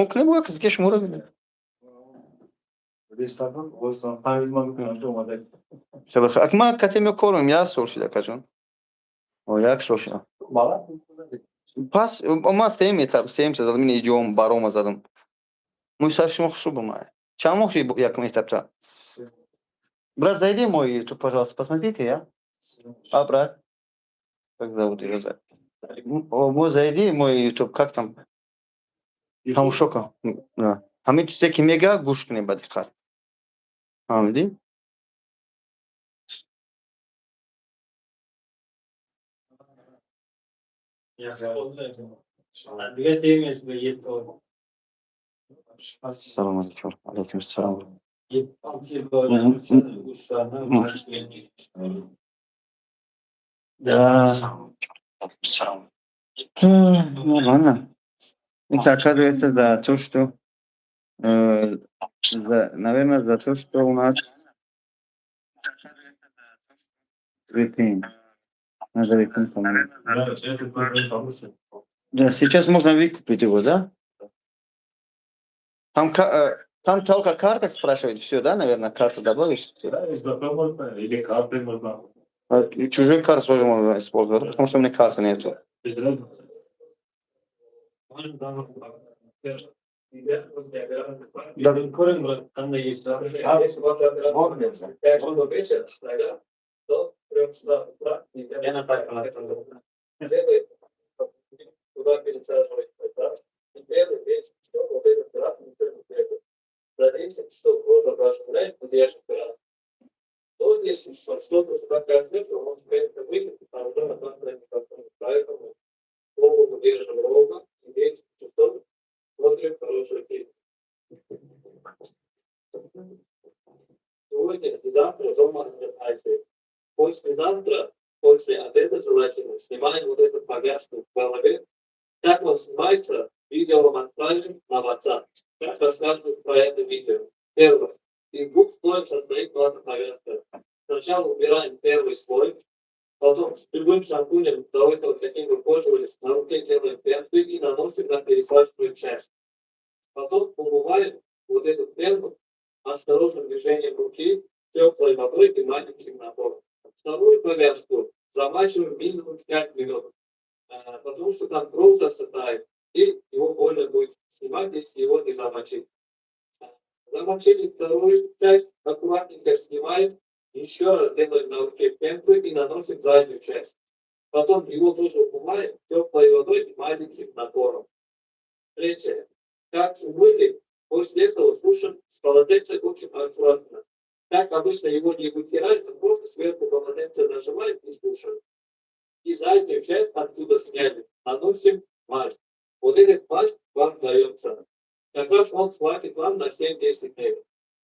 Кунем, бо касе ки шуморо бинад. Ман кате мекорам, як сол шида, акаҷон. Як сол шида. Пас ман сеюм этап, сеюм задам, ин иҷом барома задам. Мӯи сари шумо хушрӯ бомад. Чанд моҳ шуд якум этапта? Брат, зайди в мой YouTube, пожалуйста, посмотрите, я. А, брат? Как зовут его? О, зайди в мой YouTube, как там? Тамошо кун. Ҳамин чизе ки мега, гӯш кунед ба диққат. Фаҳмидӣ? Ассалому алайкум. Алайкум ассалом. Да. Нормально. Это, оказывается, за то, что, за, наверное, за то, что у нас VPN. Надо VPN, по-моему. Да, сейчас можно выкупить его, да? Там, там только карта спрашивает, все, да, наверное, карту добавишь? Да, СБП можно, или карты можно. А, чужой карты тоже можно использовать, потому что у меня карты нету. Без разницы. Да. Сегодня и завтра дома отдыхайте. Послезавтра, после обеда желательно, снимаем вот эту повязку в голове. Как он снимается, видео вам отправим на WhatsApp. Как рассказывают про это видео. Первое. Из двух слоев состоит плата повязка. Сначала убираем первый слой, потом с любым шампунем, до этого каким вы пользовались, на руке делаем пенку и наносим на пересаженную часть. Потом умываем вот эту пенку осторожным движением руки, теплой водой и маленьким напором. Вторую повязку замачиваем минимум 5 минут, потому что там кровь засыхает, и его больно будет снимать, если его не замочить. Замочили вторую часть, аккуратненько снимаем, еще раз делаем на руке пенку и наносим заднюю часть. Потом его тоже умываем теплой водой и маленьким напором. Третье. Как умыли, после этого сушим с полотенцем очень аккуратно. Как обычно его не вытирать, а просто сверху полотенце нажимаем и сушим. И заднюю часть оттуда сняли. Наносим мазь. Вот этот мазь вам дается. Как раз он хватит вам на 7-10 дней.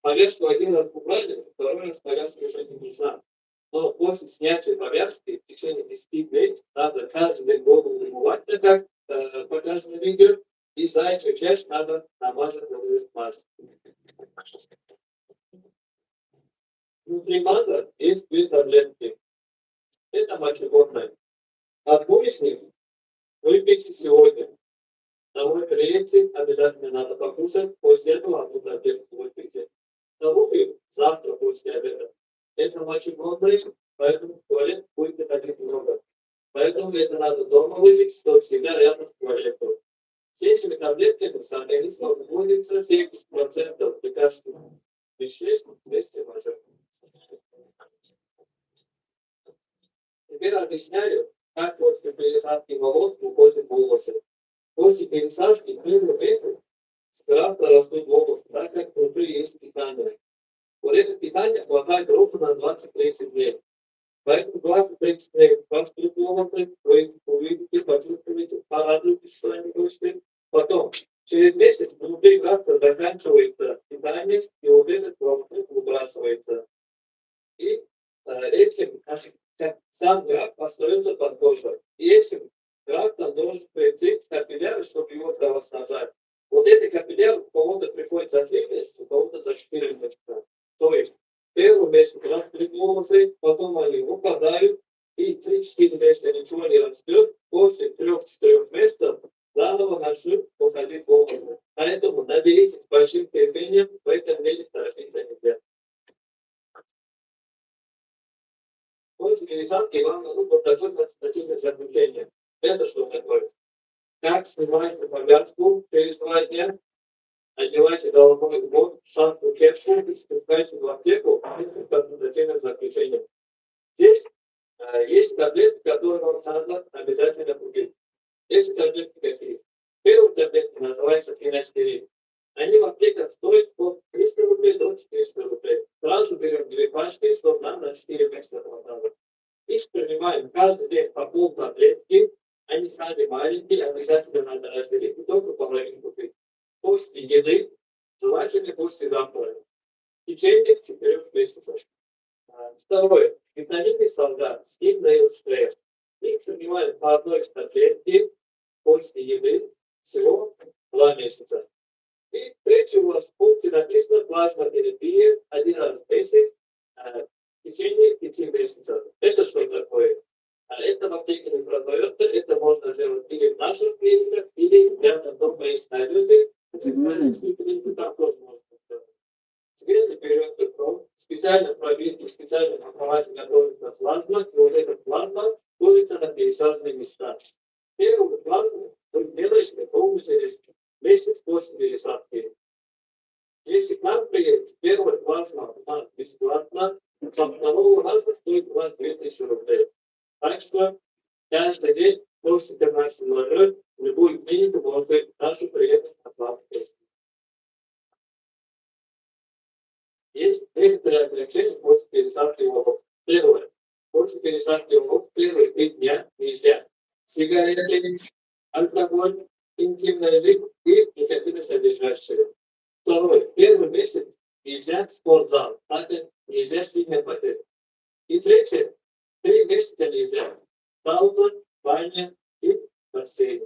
Повязку один раз убрали, второй раз повязка уже не нужна. Но после снятия повязки в течение 10 дней надо каждый день голову умывать, как показано в видео, и заднюю часть надо намазать на мазь. Внутри маза есть две таблетки. Это мочегонная. Одну из них выпейте сегодня. Домой приедете, обязательно надо покушать, после этого одну таблетку выпейте. Вторую завтра после обеда. Это мочегонная, поэтому в туалет будете ходить много. Поэтому это надо дома выпить, чтобы всегда рядом с туалетом. С этими таблетками с организма выводится 70% лекарственных веществ вместе мочой. Теперь объясняю, как после пересадки волос уходят волосы. После пересадки первый месяц с графта растут волосы, так как внутри есть питание. Вот это питание хватает ровно на 20-30 дней. Поэтому 20-30 дней растут волосы, вы увидите, почувствуете, порадуетесь, что они вышли. Потом, через месяц внутри графта заканчивается питание, и вот этот волосок выбрасывается. И этим сам графт остается под кожей. И этим графтом должен прийти к капилляру, чтобы его кровоснабжать. Вот этот капилляр у кого-то приходит за 3 месяца, у кого-то за 4 месяца. То есть первый месяц растут волосы, потом они выпадают, и 3-4 месяца ничего не растет. После 3-4 месяцев заново начнут выходить волосы. Поэтому Соберитесь с большим терпением, в этом деле торопиться нельзя. После пересадки вам дадут вот такое консультативное заключение. Это что такое? Как снимаете повязку через 2 дня, одевайте головной убор, шапку, кепку и спускайте в аптеку с консультативным заключением. Здесь есть таблетки, которые вам надо обязательно купить. Эти таблетки какие? Первая таблетка называется финастерид. Они в аптеках стоят от 300 рублей до 400 рублей. Сразу берем две пачки, чтобы нам на 4 месяца хватало. Их принимаем каждый день по пол таблетки. Они сами маленькие, обязательно надо разделить и только половину купить. После еды, желательно после завтрака. В течение 4 месяцев. Второе. Витамины Солгар, Скин Стресс. Их принимаем по одной таблетке после еды всего 2 месяца. И третье, у вас в пункте написано плазмотерапия один раз в месяц в течение 5 месяцев. Это что такое? А это в аптеке не продается, это можно сделать или в наших клиниках, или рядом дома есть найдете. Клиники, там тоже можно сделать. Теперь берете кровь, специально пробирки, специально на аппарате готовится плазма, и вот эта плазма вводится на пересаженные места. Первую плазму вы делаете ровно через месяц после пересадки. Если к нам приедете, первая плазма у нас бесплатно, со второго раза стоит у вас 2000 рублей. Так что каждый день до 17:00 в любую клинику можно нашу приехать на плату. Есть некоторые ограничения после пересадки волос. Первое. После пересадки волос первые 3 дня нельзя. Сигареты, алкоголь, интимная жизнь и никотиносодержащие. Второе. Первый месяц нельзя в спортзал, так как нельзя сильно потеть. И третье. 3 месяца нельзя. Сауна, баня и бассейн.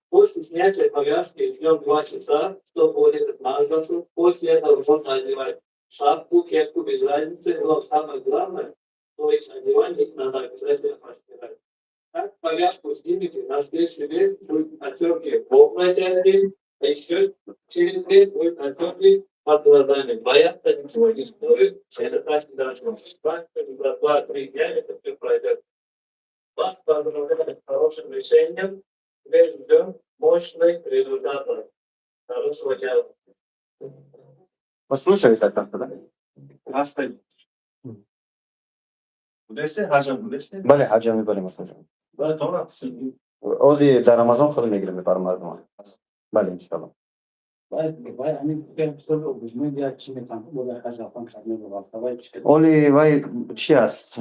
После снятия повязки ждем 2 часа, чтобы вот этот мазался. После этого можно одевать шапку, кепку, без разницы. Но самое главное, то есть одевание их надо обязательно постирать. Так повязку снимете, на следующий день будет отеки полной части, а еще через день будет отеки под глазами. Бояться ничего не стоит, это так не должно. За 2-3 дня это все пройдет. Вас поздравляю с хорошим решением. Теперь ждем мощных результатов. Хорошего дня. Послушали так как-то, да? Ҳастед. Будесте? Ҳаҷам будесте? Бале, ҳаҷам мебарем, масалан. Баъд то рафтсед. Ози дар Рамазон худ мегирем, мебарам мардума. Бале, иншалло. Вай ҳамин китоби обузмед як чӣ метавон бода ҳаҷ рафтан кард мебурд. Вай чӣ кардем? Оли вай чи аст?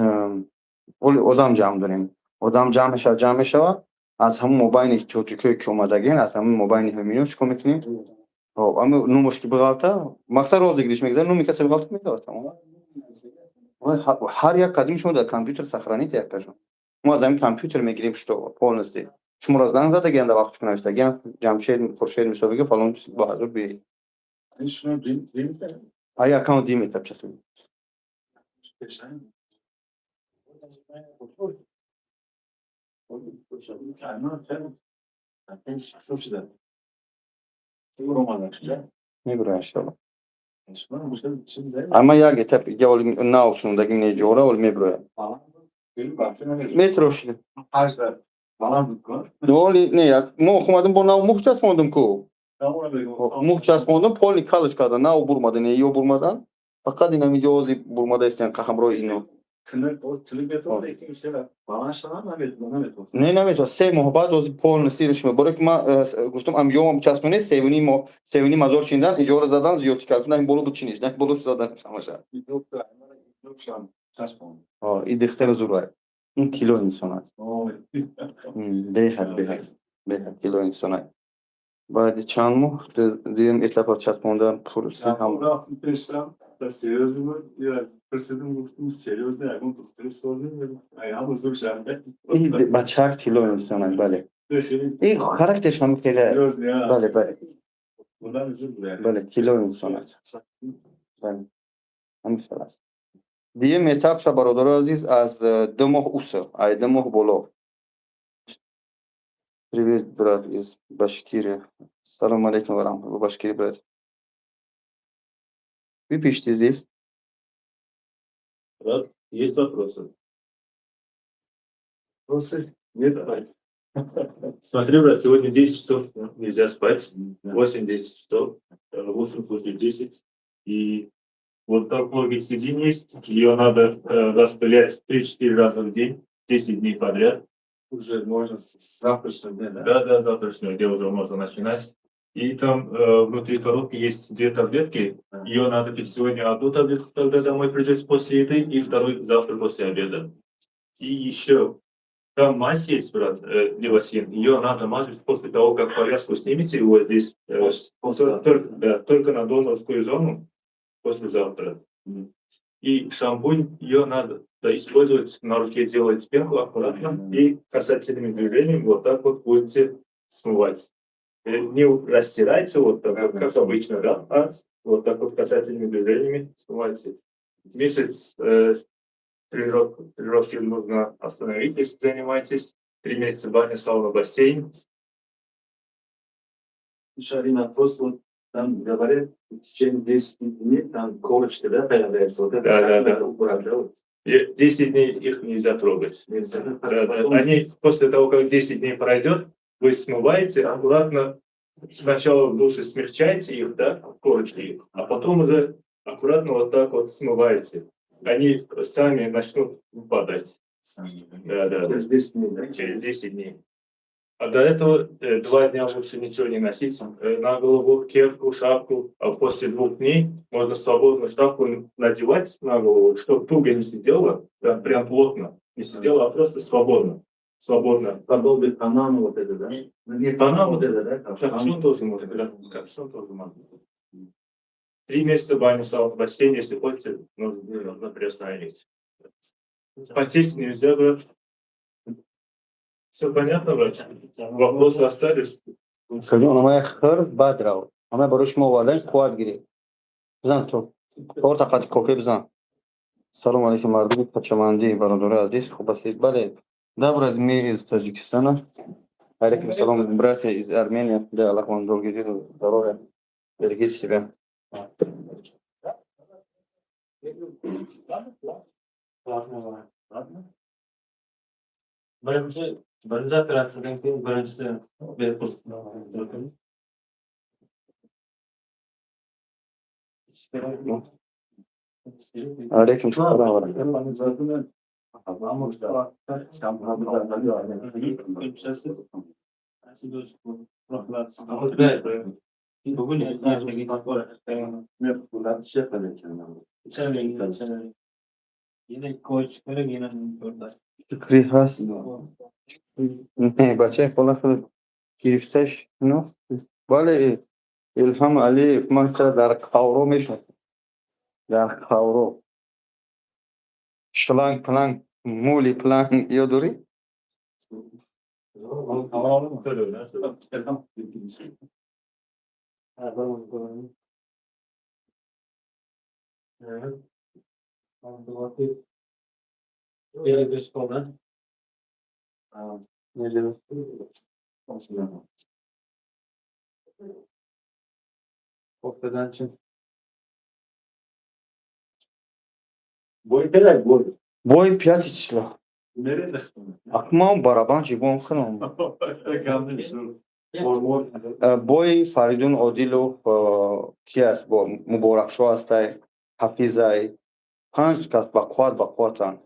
Оли одам ҷамъ дорем. Одам ҷамъ мешавад, ҷамъ мешавад. Аз ҳамун мобайни тоҷикое ки омадагиен, аз ҳамун мобайни ҳамино чӣ кор мекунем? Хоб, ами нумош ки биғалта, мақсад розыгрыш мегузарем, нуми касе биғалта медавад, тамом. Вай ҳар як қадими шумо дар компютер сохранить яккашон. Мо аз ҳамин компютер мегирем, что полностью. Шуморо занг задагиан, дар вақти навиштагиан, Ҷамшед, Хуршед мисол бигӯ, фалон чиз бо ҳазур би. Ин шумо дим дим. Ай аккаунт дим метаб часбид. Пешан. Ана хел шуда. Мебура, иншалло. Шумо мушал чиз. Ама як этап ига оли нав шундаги неҷора оли мебурояд. Метрошид. Оли не, мо омадем бо нав мух часпондум ку. Мух часпондум, полный калыч карда, нав бурмада, не ё бурмадан. Фақат ин ҳамин ҷо ози бурмада истиян ҳамроҳи ино. Не, наметавон. 3 моҳ баъд ози полностью шумо. Барои ки ман гуфтам, амҷоам часпоне, севуним моҳ, севуним ҳазор чиндан, иҷора задан, зиёдтӣ кард. На боло буд чиниш, на боло задан ҳамаша. И дихтаро зур. Ин тилло инсон аст. Беҳад, беҳад, беҳад тилло инсон аст. Баъди чанд моҳ дидем этапа часпондан пурси ҳам. Серьёзно буд? Пурсидам, гуфтам, серьёзно, ягон духтари созем, ҳама зур шанда. Ин бачак тилло инсон аст, бале. Ин характерш ҳам хеле. Бале, бале. Бале, тилло инсон аст. Бале. Ҳамин хел аст. Дуюм этапша, бародарои азиз, аз 2 моҳ уср, ай 2 моҳ боло. Привет, брат из Башкирии. Салом алейкум ва раҳматуллоҳ, Башкирия, брат. Выпишите здесь. Брат, есть вопросы? Вопросы? Нет, давай. Смотри, брат, сегодня 10 часов нельзя спать, 8-10 часов, в лучшем случае 10. И вот хлоргексидин есть, ее надо распылять 3-4 раза в день, 10 дней подряд. Уже можно с завтрашнего дня, да? Да, завтрашнего дня уже можно начинать. И там внутри коробки есть две таблетки. Ее надо пить сегодня одну таблетку, когда домой придете после еды, и вторую завтра после обеда. И еще там мазь есть, брат, Левосин. Ее надо мазать после того, как повязку снимете его здесь. Только, да, только на донорскую зону послезавтра. И шампунь, ее надо, да, использовать на руке, делать пенку аккуратно и касательными движениями вот так вот будете смывать. Не растирайте вот так вот, как обычно, да, а вот так вот касательными движениями смывайте. Месяц тренировки нужно остановить, если занимаетесь. 3 месяца баня, сауна, бассейн. Слушай, Арина, просто вот там говорят, в течение 10 дней там корочки, да, появляется. Вот это Да, как да. надо убрать, да? Вот? И 10 дней их нельзя трогать. Нельзя. Да. Они после того, как 10 дней пройдет, вы смываете аккуратно, сначала в душе смягчаете их, да, корочки их, а потом уже аккуратно вот так вот смываете. Они сами начнут выпадать. Да. Через 10 дней, да? Через 10 дней. А до этого 2 дня лучше ничего не носить на голову, кепку, шапку. А после 2 дней можно свободно шапку надевать на голову, чтобы туго не сидела, да, прям плотно не сидела, а просто свободно. Свободно. Подобие панамы вот это, да? Ну, не Панама. Вот это, да? Там, Капюшон тоже можно, да, капюшон тоже можно. 3 месяца баню, сауну, бассейн, если хотите, нужно приостановить. Потеть нельзя, брат. Все понятно, брат? Вопросы остались? Скажу, ҳамая хӯр, баъд рав. Ҳамая барои шумо овардаем, қувват гиред. Бизан ту. Чор тақати кофе бизан. Салом алейкум, мардуми пачамандӣ, бародари азиз, хуб ҳастед? Бале. Да, брат, мы из Таджикистана. Алейкум салом, братья из Армении. Да, Аллах вам долгий жизнь, здоровья. Берегите себя. Ладно, ладно. Birinchi operatsiyadan keyin birinchisi bepul. Алейкум салом ва раҳматуллоҳ. Фикрӣ ҳаст? Не, бачаи хола худ гирифташ, ну, бале, Илҳам Алиев, ман чара дар Қавро мешиносам. Дар Қавро. Шланг, планг, мули, планг ёд дорӣ? Бой kerak, бой. Бой пятый числа. Акман барабан чигон хунам. Бои Фаридун Одилов ки аст, бо Муборакшо ҳастай, Ҳафизай. Панҷ кас ба қувват, ба қувватанд.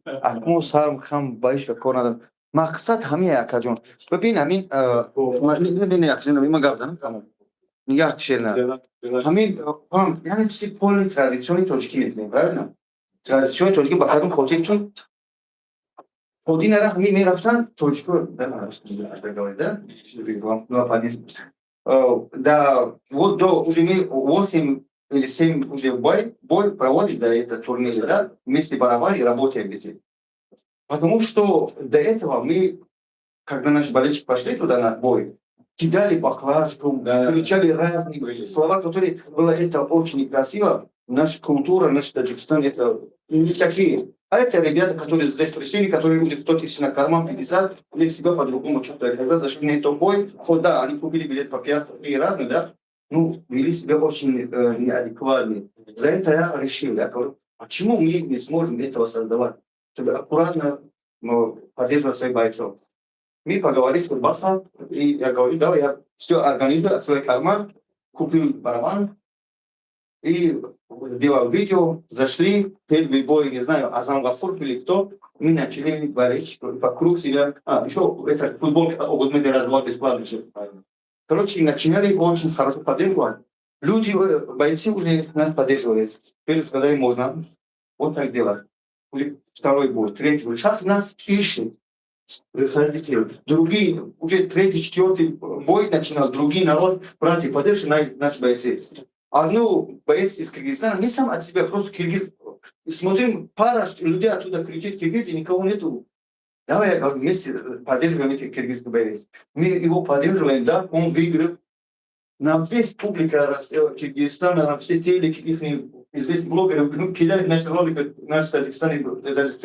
Акмон сар хам ба ҳеч кор надорам. Мақсад ҳамин, акаҷон. Бибин, ҳамин акаҷон, ман гап занам, тамом. Нигаҳ шерна. Ҳамин яъне чизи полный традиционный тоҷикӣ мекунем, правильно? Традиционный тоҷикӣ ба кадом хотир? Чун то динара ҳамин мерафтанд тоҷико, да, да, вот до уже мы восемь или семь уже бой проводим, да, это турниры, да, вместе барабан и работаем вместе. Потому что до этого мы, когда наши болельщики пошли туда на бой, кидали баклажку, кричали разные слова, которые было это очень некрасиво. Наша культура, наш Таджикистан, это не такие. А это ребята, которые здесь пришли, которые уже 100 тысяч на карман, 50, или себя по-другому чувствовали. Когда зашли на этот бой, хоть да, они купили билет по 5, три разные, да, Ну, вели себя очень неадекватно. За это я решил, я говорю, почему мы не сможем этого создавать, чтобы аккуратно, ну, поддерживать своих бойцов. Мы поговорили с Басом, и я говорю: давай я все организую от своей карман, купил барабан и сделал видео, зашли, первый бой, не знаю, Азам Гафуров или кто, мы начали болеть вокруг себя, а, еще это футбол Огузмеди раздавал бесплатно. Короче, начинали очень хорошо поддерживать. Люди, бойцы уже нас поддерживали. Теперь сказали, можно вот так делать. Второй бой, третий бой. Сейчас нас ищут. Приходите. Другие, уже третий, четвертый бой начинал, другие народ, братья, поддерживают наши бойцы. Одну боец из Киргизстана, не сам от себя, просто киргиз. Смотрим, пара людей оттуда кричит киргиз, и никого нету. Давай, я говорю, вместе поддерживаем этих киргизских боец. Мы его поддерживаем, да, он выиграет. На весь публика Киргизстана, на все телеки, их известные блогеры, ну, кидали наши ролики, наши таджикистаны,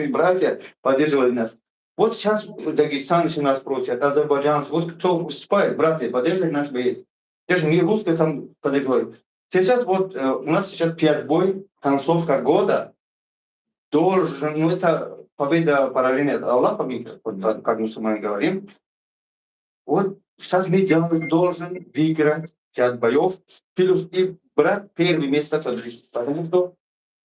братья поддерживали нас. Вот сейчас дагестанцы нас просят, азербайджанцы, вот кто выступает, братья, поддерживает наш боец. Даже не русские там поддерживают. Сейчас вот у нас сейчас пять бой, концовка года, должен, ну, это победа, поражение от Аллаха, мы, как мусульмане, говорим. Вот сейчас мы делаем, должен выиграть пять боев, плюс и брать первое место Таджикистана, потому что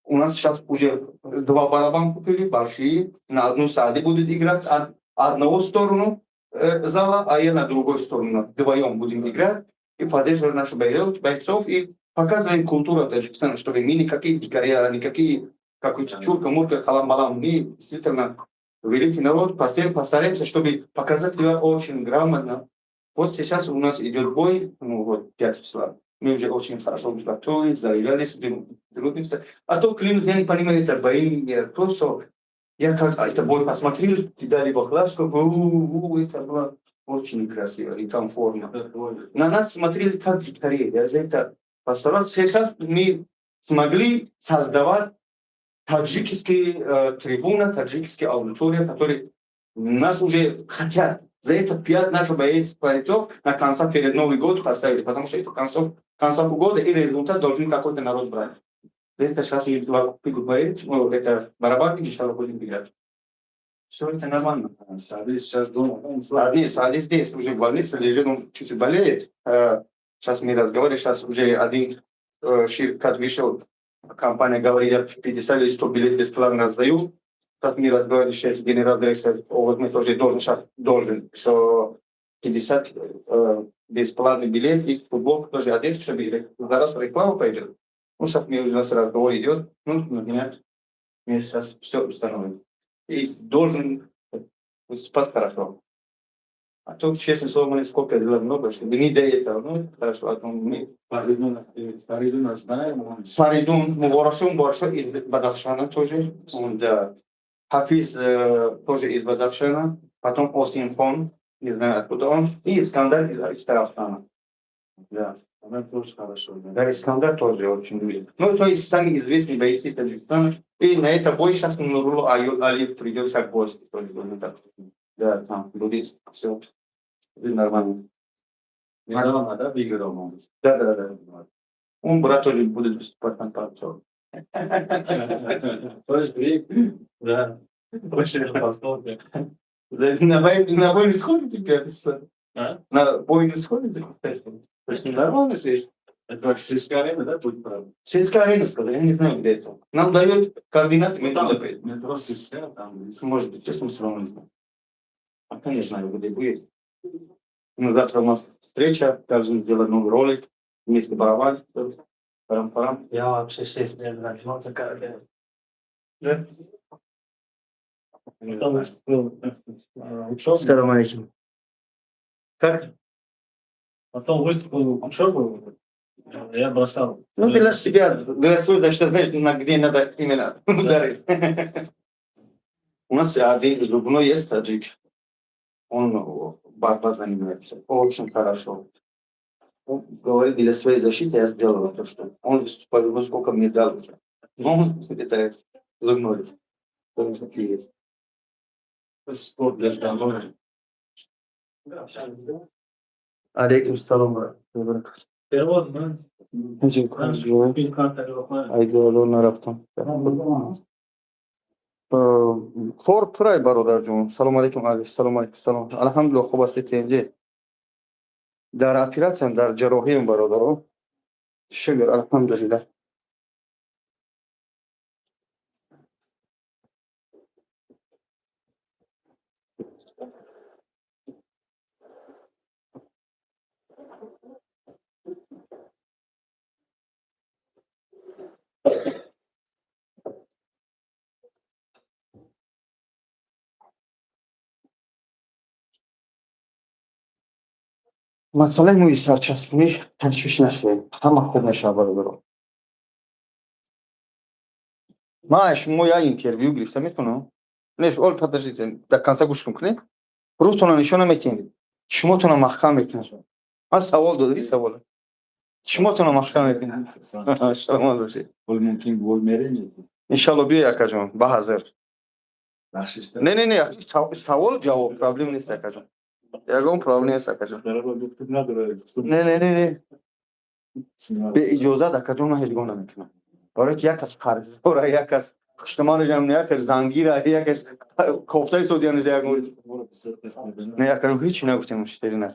у нас сейчас уже два барабана купили, большие, на одну саде будет играть, от одного сторону зала, а я на другой сторону. Вдвоем будем играть и поддерживать наших бойцов и показываем культуру Таджикистана, чтобы мы никакие дикари, а никакие какой-то чурка, мурка, халам-балам. Мы действительно великий народ, постараемся, чтобы показать себя очень грамотно. Вот сейчас у нас идет бой, ну вот, 5 числа. Мы уже очень хорошо готовились, заряжались, трудимся. А то клянут, я не понимаю, это бои, я просто. Я как это бой посмотрел, кидали баклажку, это было очень красиво и комфортно. На нас смотрели как дикари. Я за это постарался. Сейчас мы смогли создавать таджикский трибуна, таджикская аудитория, которые нас уже хотят. За это пять наших бойцов на конца перед Новый год поставили, потому что это концовку года и результат должен какой-то народ брать. За это сейчас мы два купили боец, ну, это барабанник, иншаллах, будем играть. Все это нормально. Сади сейчас дома. Сади, Сади здесь уже в больнице лежит, он чуть-чуть болеет. Сейчас мы разговариваем, сейчас уже один ширкат вышел, компания говорит, я 50 или 100 билет бесплатно раздаю. Сейчас мы разговаривали, сейчас генерал директор, вот мы тоже должен, сейчас должен, что 50 бесплатный билет и футболку тоже одеть, чтобы зараз реклама пойдет. Ну, сейчас мы уже у нас разговор идет, ну, например, мы сейчас все установим. И должен выступать хорошо. А то, честно слово, мы сколько дела много, чтобы не до этого, ну, это хорошо, а то мы. Фаридун, Фаридуна знаем, он Фаридун Муборакшо, Муборакшо из Бадахшана тоже, он, да. Хафиз тоже из Бадахшана, потом Осим Хон, не знаю, откуда он, и Искандар из Истаравшана. Да. Она тоже хорошо. Да. Да, Искандар тоже очень любит. Ну, то есть самые известные бойцы Таджикистана. И на это бой сейчас Нурулло Алиев придет как гость. Тоже будет так. Да, там будет все. Будет нормально. Недавно, да, выиграл он? Да. Он, брат, тоже будет выступать на танцор. То есть вы, да, очень посмотрим. На бой не сходите пятница? А? На бой не сходите в пятницу? То есть не нормально же? Это как сельская арена, да, будет, правда? Сельская арена, сказали, я не знаю, где это. Нам дают координаты, мы Ну, там, туда поедем. Метро Сельская, там. Может быть, честно, все равно не знаю. Пока не знаю, где будет. Ну, завтра у нас встреча, должны сделать новый ролик, вместе барабан, парам-парам. Я вообще 6 лет занимался карате. Да? Потом выступил, учебу. Салам алейкум. Как? Потом выступил учебу. Я бросал. Ну, для себя, для своего, значит, знаешь, на где надо именно ударить. У нас один зубной есть таджик. Он борьба занимается. Очень хорошо. Он говорит, для своей защиты я сделал то, что он выступал, ну, сколько мне дал уже. Но он это зубной. Тоже такие есть. Спорт для здоровья. Алейкум салам, брат. Перевод ман. Айдоло нарафтам. Кор пурай, бародарҷон. Салом алейкум, Алиф. Салом алейкум, салом. Алҳамдулилла, хуб ҳастед, тенҷе? Дар оператсиям, дар ҷарроҳиям, бародаро. Шукр, алҳамдулилла. Масъалаи мӯи сарчаспонӣ, ташвиш нашавед, ҳама хуб мешавад, бародаро. Ман аз шумо як интервю гирифта метавонам? Не, ол, подождите, до конца гӯш кунед. Рӯзтонро нишон наметиҳем, чишмотонро маҳкам мекунам. Ман савол додам, савол, чишмотонро маҳкам мекунам. Саломат бошед. Мумкин гол мерем. Иншалло, биёй, акаҷон, ба ҳазир. Бахшиста. Не, савол ҷавоб проблем нест, акаҷон, ягон проблем нест, акаҷон. Не, беиҷозат, акаҷон, ман ҳеҷ гоҳ намекунам, барое ки як кас қарздора, як кас хуштуманашам, як кас зангира, як кас кофтаи содиянеҷа, ягон. Не, акаҷон, ҳеҷ нагуфтем, муштари на.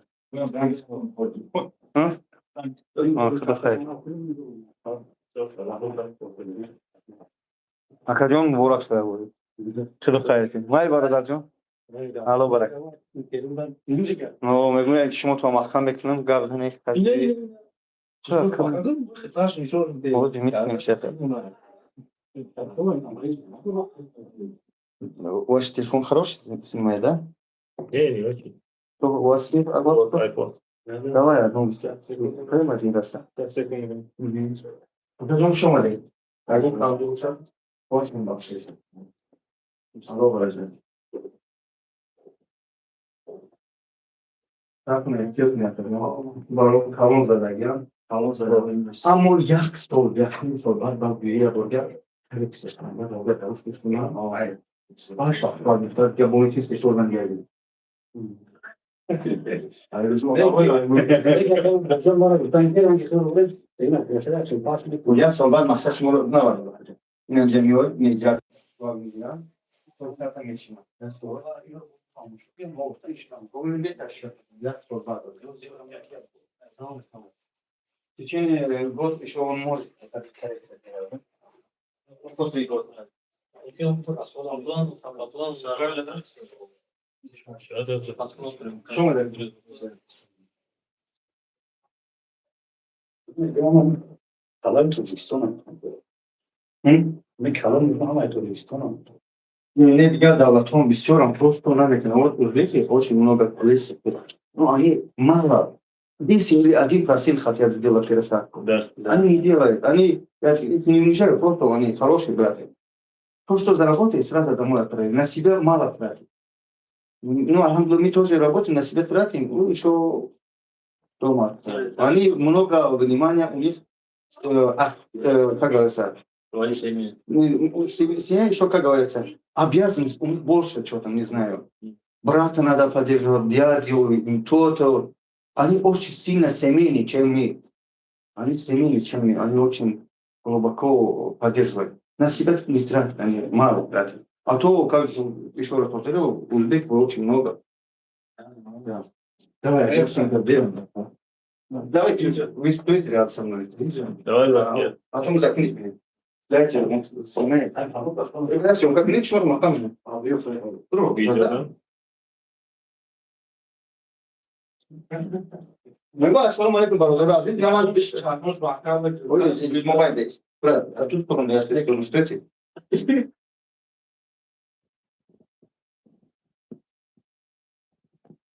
Худо хайр, акаҷон, муборак шуда. Худо хайр, майли, бародарҷон, алло барак. Мегӯям, шумо то маҳкам мекунам, гап занед. Метунем. Ваш телефон хороший снимает, да? Не, не очень. У вас нет? Вот iPhone. Давай одну. Прямо один раз. 5 секунд. Акаҷон, хуш омадед. Очень бахшиш. Алло бараҷон. Эҳтиёт мекунем. Баро калон задагиам. Калон задагиам. Аммо як сол, якум сол баъд ба гӯя борга коррекция шудам. Баъд дар уфтам. Баъд вақт гуфтад, ки бо чиз се чор гардид. Як сол баъд мақсад шуморо набард. Инам меояд, меҷа мегирам. То сарта мешинам. Як сол баъд. В течение год еще он может это коррекция делать. После года. План. Шумо доред? Каломи Тоҷикистонам. Мен калом мекунам, ҳамаи Тоҷикистонам. Не, дигар давлатҳо бисёрам, просто наметавонам. Вот узбеки очень много колесиков. Ну, они мало. 10 или 1% хотят сделать пересадку. Они не делают. Они, я их не унижаю, просто они хорошие братья. То, что заработают, сразу домой отправили. На себя мало тратят. Ну, алхамдулилла, мы тоже работаем, на себя тратим, ну, еще дома. Они много внимания у них, как говорится, ну, семья еще, как говорится, обязанность у них больше, что там, не знаю. Брата надо поддерживать, дядю, то-то. Они очень сильно семейные, чем мы. Они семейные, чем мы. Они очень глубоко поддерживают. На себя не тратят, они мало тратят. А то, как еще раз повторю, узбек очень много. Да. Давай, я всем. Давайте, вы стоите рядом со мной. Давай, да. Потом закнись меня. Дайте, он снимает. Он как нет, черный там. Видео, да? Мегӯ, ассалому алайкум, бародари азиз. Ман мобайл дест. Брат, а ту сторону я скорее стойте.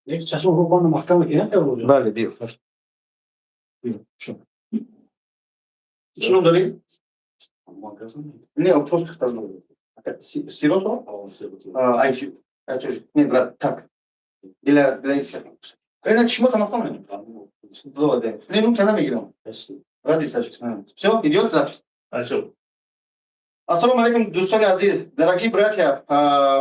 Чашм рӯ маҳкам мекунад. Бале, биё. Чӣ ном дорӣ? Не, просто сказал. Сирото? Не, брат, так. Для Ина чишмота маҳкам. Не, ну, та намегирам. Ради Таджикистана. Все, идет запись. Начал. Ассаламу алейкум, дӯстони азиз, дорогие братья.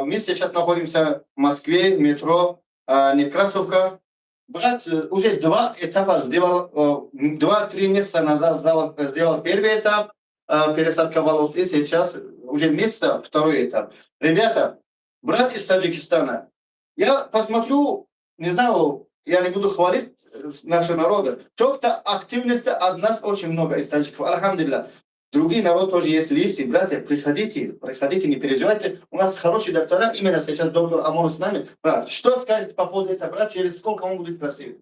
Мы сейчас находимся в Москве, метро Некрасовка. Брат уже два этапа сделал, 2-3 месяца назад сделал первый этап, пересадка волос, и сейчас уже месяца второй этап. Ребята, брат из Таджикистана, я посмотрю, не знаю, я не буду хвалить нашего народа. Что-то активности от нас очень много из таджиков. Алхамдулилля. Другие народ тоже есть листы. Братья, приходите, приходите, не переживайте. У нас хорошие доктора, именно сейчас доктор Амон с нами. Брат, что скажете по поводу этого, брат, через сколько он будет красивый?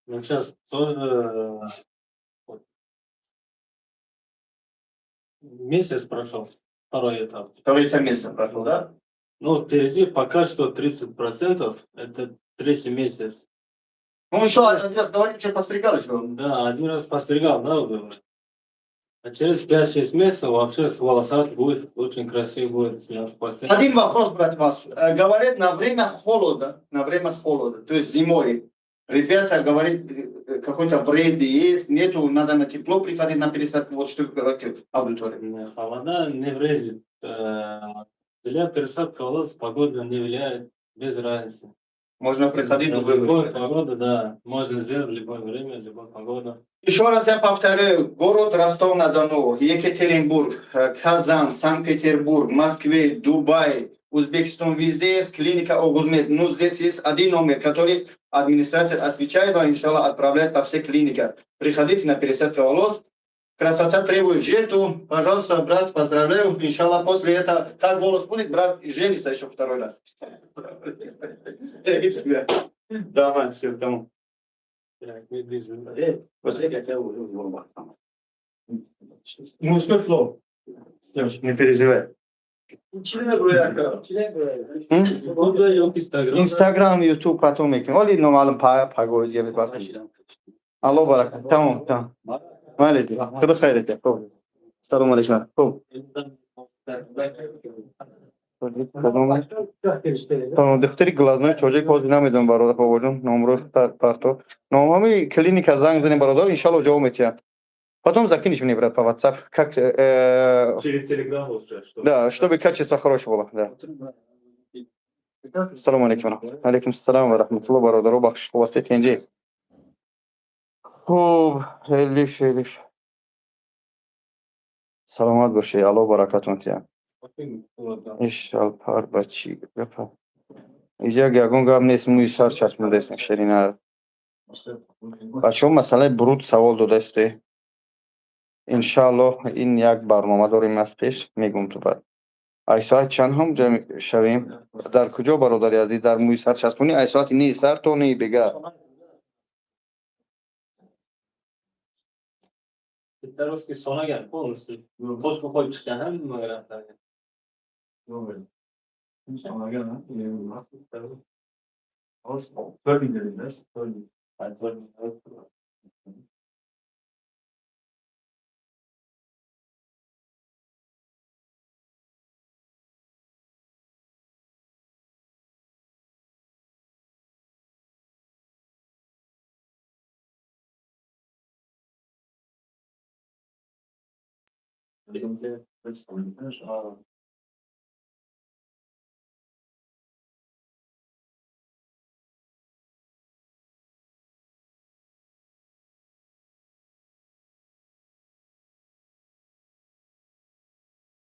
Ну, сейчас тоже вот, месяц прошел, второй этап. Второй этап месяц прошел, да? Ну, впереди пока что 30%, это третий месяц. Ну, еще один раз говорит, что постригал еще. Да, один раз постригал, да, уже. А через 5-6 месяцев вообще с волосами будет очень красиво будет. Я пациент. Один вопрос, брат, вас. Говорят, на время холода, то есть зимой, ребята говорят, какой-то вред есть, нету, надо на тепло приходить на пересадку. Вот что вы говорите аудитории. Не, холода не вредит. Для пересадки волос погода не влияет, без разницы. Можно приходить Да, в любое любой время. Погода, да. Можно сделать в любое время, любая погода. Еще раз я повторяю, город Ростов-на-Дону, Екатеринбург, Казань, Санкт-Петербург, Москве, Дубай, Узбекистан, везде есть клиника Огузмед. Но здесь есть один номер, который администрация отвечает, вам, иншаллах, отправляет по всей клинике. Приходите на пересадку волос. Красота требует жертву. Пожалуйста, брат, поздравляю. Иншаллах, после этого, как волос будет, брат, женится еще второй раз. Берегите себя. Давай, все, там. Так, не без- Вот. Ну, что слово? Не переживай. Инстаграм. Инстаграм, Ютуб потом мекунем. Оли номаълум паго Алло баракат. Тамом, тамом. Майли, худо хайрете. Хуб. Салому алейкум. Хуб. Тамом, духтари глазной тоҷик ҳозир намедонам, бародар бобоҷон, номро парто. Номҳои клиника занг занем, бародар, иншалло ҷавоб метиҳад. Потом закинешь мне, брат, по WhatsApp, как Через Телеграм лучше, чтобы. Да, чтобы качество хорошее было, да. Салому алейкум. Алейкум салам ва раҳматуллоҳ, бародаро, бахшиш, хуб ҳастед, тинҷӣ? Хуб, элиф, элиф. Саломат бошед, Аллоҳ баракатон диҳад. Ишалпар ба чӣ гапа? Иҷа ягон гап нест, мӯи сар часпондаистем, ширина. Бачаҳо, масъалаи бруд савол додаистед. Иншааллоҳ, ин як барнома дорем аз пеш, мегӯм ту баъд. Ай соат чанд ҳам ҷамъ шавем? Дар куҷо, бародари азиз, дар мӯи сар часпонӣ? Ай соати 9 сар то 9 бега. Bitta русский sonagan полностью. Qo'shma qo'yib chiqqan ham nima gramlarga. Sonagan, ha? 4 ming dedingiz, 4 ming. 4 ming.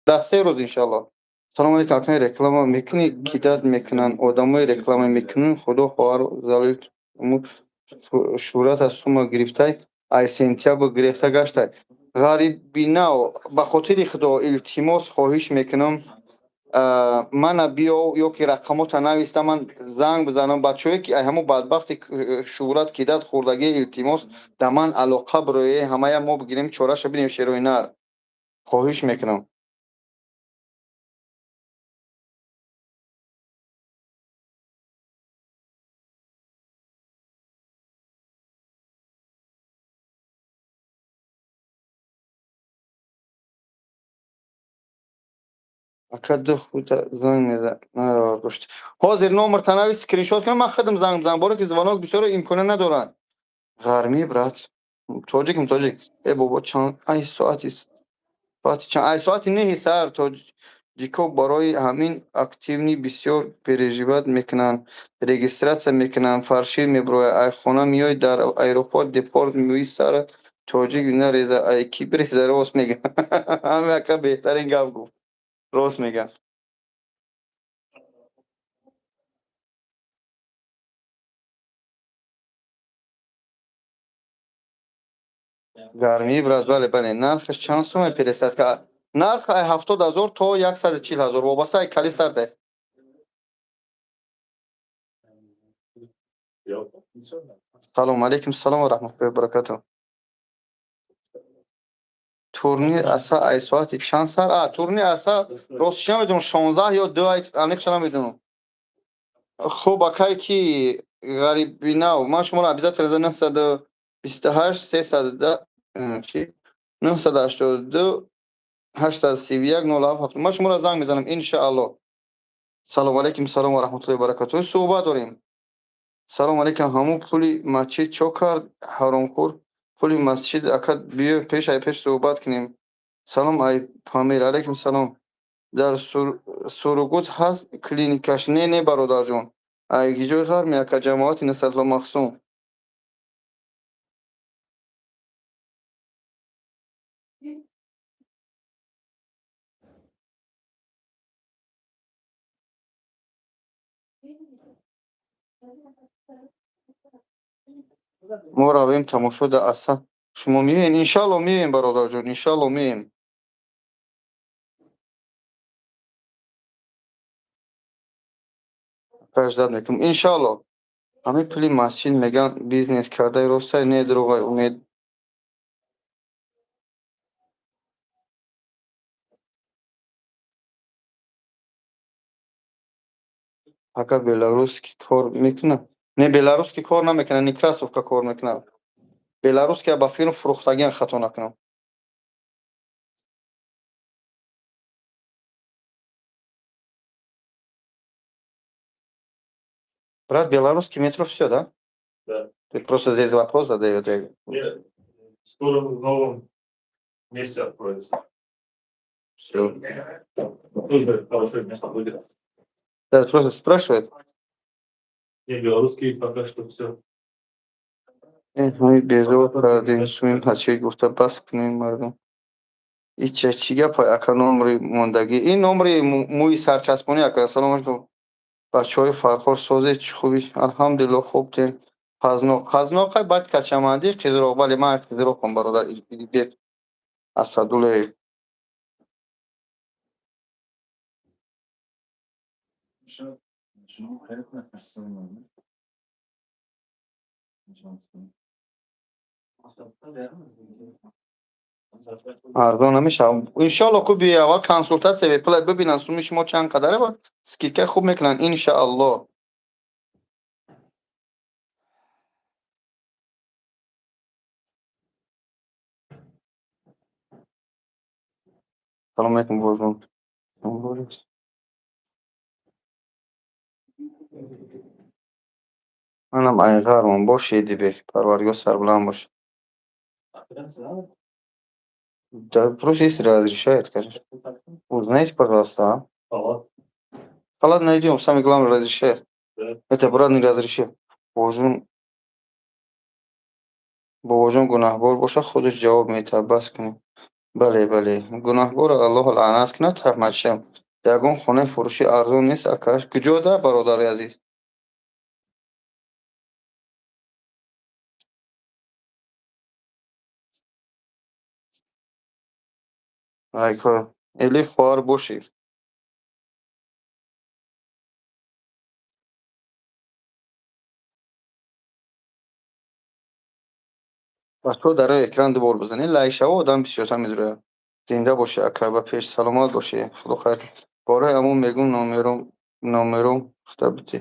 Дар 3 рӯз, иншаллоҳ. Салому алейкум, акай, реклама мекунӣ? Кидать мекунанд одамои реклама мекунун, худо хоҳар залил шӯҳрат аз сума гирифтай, ай сентябр гирифта гаштай. Ғарибинао, ба хотири худо, илтимос, хоҳиш мекунам, мана биё ё ки рақамота нависта, ман занг бизанам. Бачаҳое ки ай ҳамо бадбахти шӯҳрат кидать хӯрдагӣ, илтимос, да ман алоқа бирое, ҳамая мо бигирем, чораша бинем, шерои нар. Хоҳиш мекунам. Ака, ду худа занг мезад, наравар. Ҳозир номерта навис, скриншот кунам, ман худам занг бизанам, боре ки звонок бисёро имкона надорад. Ғармӣ, брат. Тоҷикм, тоҷик. Э бобо, чанд ай соати чанд? Ай соати 9 сар то Ҷико барои ҳамин активный бисёр переживать мекунанд, регистрация мекунанд, фаршид мебирояд, ай хона меои, дар аэропорт депорт, мӯи сара тоҷик нареза, ай ки биреза, рост мега. Ҳами ака беҳтарин гап гуфт. Рост мега. Гармӣ, брат, бале, бале. Нархаш чанд сум пересадка? Нарх ай 70 000 то 140 000, вобаста ай кали сарте. Салом алейкум, салом ва раҳматуллоҳи ва баракатуҳ. Турнир аса ай соати чанд сар? А, турнир аса ростш намедонам, 16 ё 2, аниқша намедонам. Хуб, акай ки ғарибинав, ман шуморо обязательно за 928 310 чи 982 831 07 ман шуморо занг мезанам, иншааллоҳ. Салом алейкум, салом ва раҳматуллоҳи ва баракатуҳ. Суҳбат дорем. Салом алейкум, ҳамун пули масҷид чо кард, ҳаромхӯр? Пули масҷид, ака, биё пеш ай пеш суҳбат кунем. Салом ай Памир, алейкум салом. Дар Суругут ҳаст клиникаш? Не, не, бародарҷон. Ай ҷои ғарми, ака, ҷамоати Насратулло Махсум. Мо равем тамошо да аса. Шумо меоен? Иншаалло меоем, бародарҷон, иншаалло меоем. Ждать мекунем. Иншаалло. Ҳамин пули масҷид меган бизнес кардаи, ростай, не дурӯғай, умед? Ака, белорусский кор мекунад? Не, белорусский кор намекунад, Некрасовка кор мекунад. Белорусский ба фирм фурӯхтагиан, хато накунам. Брат, белорусский метро все, да? Да. Ты просто здесь вопрос задаёт. Нет, скоро в новом месте откроется. Все. Тоже хорошее место будет. Да, просто спрашивает. Не, белорусский пока что все. Ҳами безор кардем, суми масҷид гуфта, бас кунем, мардум. Ича чӣ гапай, ака, номри мондагӣ? Ин номри мӯи сарчаспонӣ, ака. Салом алейкум. Бачаҳои Фархор, созед, чӣ хубӣ? Алҳамдулилло, хуб тем. Қазноқ. Қазноқай баъд качамандӣ, Қизроқ. Бале, ман Қизроқам, бародар Идибек Асадуллоев. Шумо хайр кунед, ассалому алайкум. Арзон намешавад. Иншоалло, ку биёй, аввал консултатсия бепул бибинанд, суми шумо чанд қадаре ва скидка хуб мекунанд, иншаалло. Салом алейкум, бобоҷон. Манам айғармон боши, Идибек. Парвардигор сарбуланд бош. Да, просто если разрешает, конечно. Узнайте, пожалуйста, а? Халат. Халат найдем, самое главное, разрешает. Да. Это брат не разрешил. Бобоҷон, бобоҷон, гунаҳгор боша, худаш ҷавоб медиҳад, бас кунед. Бале, бале. Гунаҳгорро Аллоҳ лаънат кунад, раҳматшам. Ягон хонаи фурӯшӣ арзон нест, акаш? Куҷо да, бародари азиз? Лайкҳо. Элиф, хоҳар бошӣ. Бачаҳо, дар рӯи экран ду бор бизанед, лайк шава, одам бисёртар медурояд. Зинда бошӣ, ака, ба пеш, саломат бошӣ, худо хайр. Бораи ҳамон мегум, номером, номером хта бити.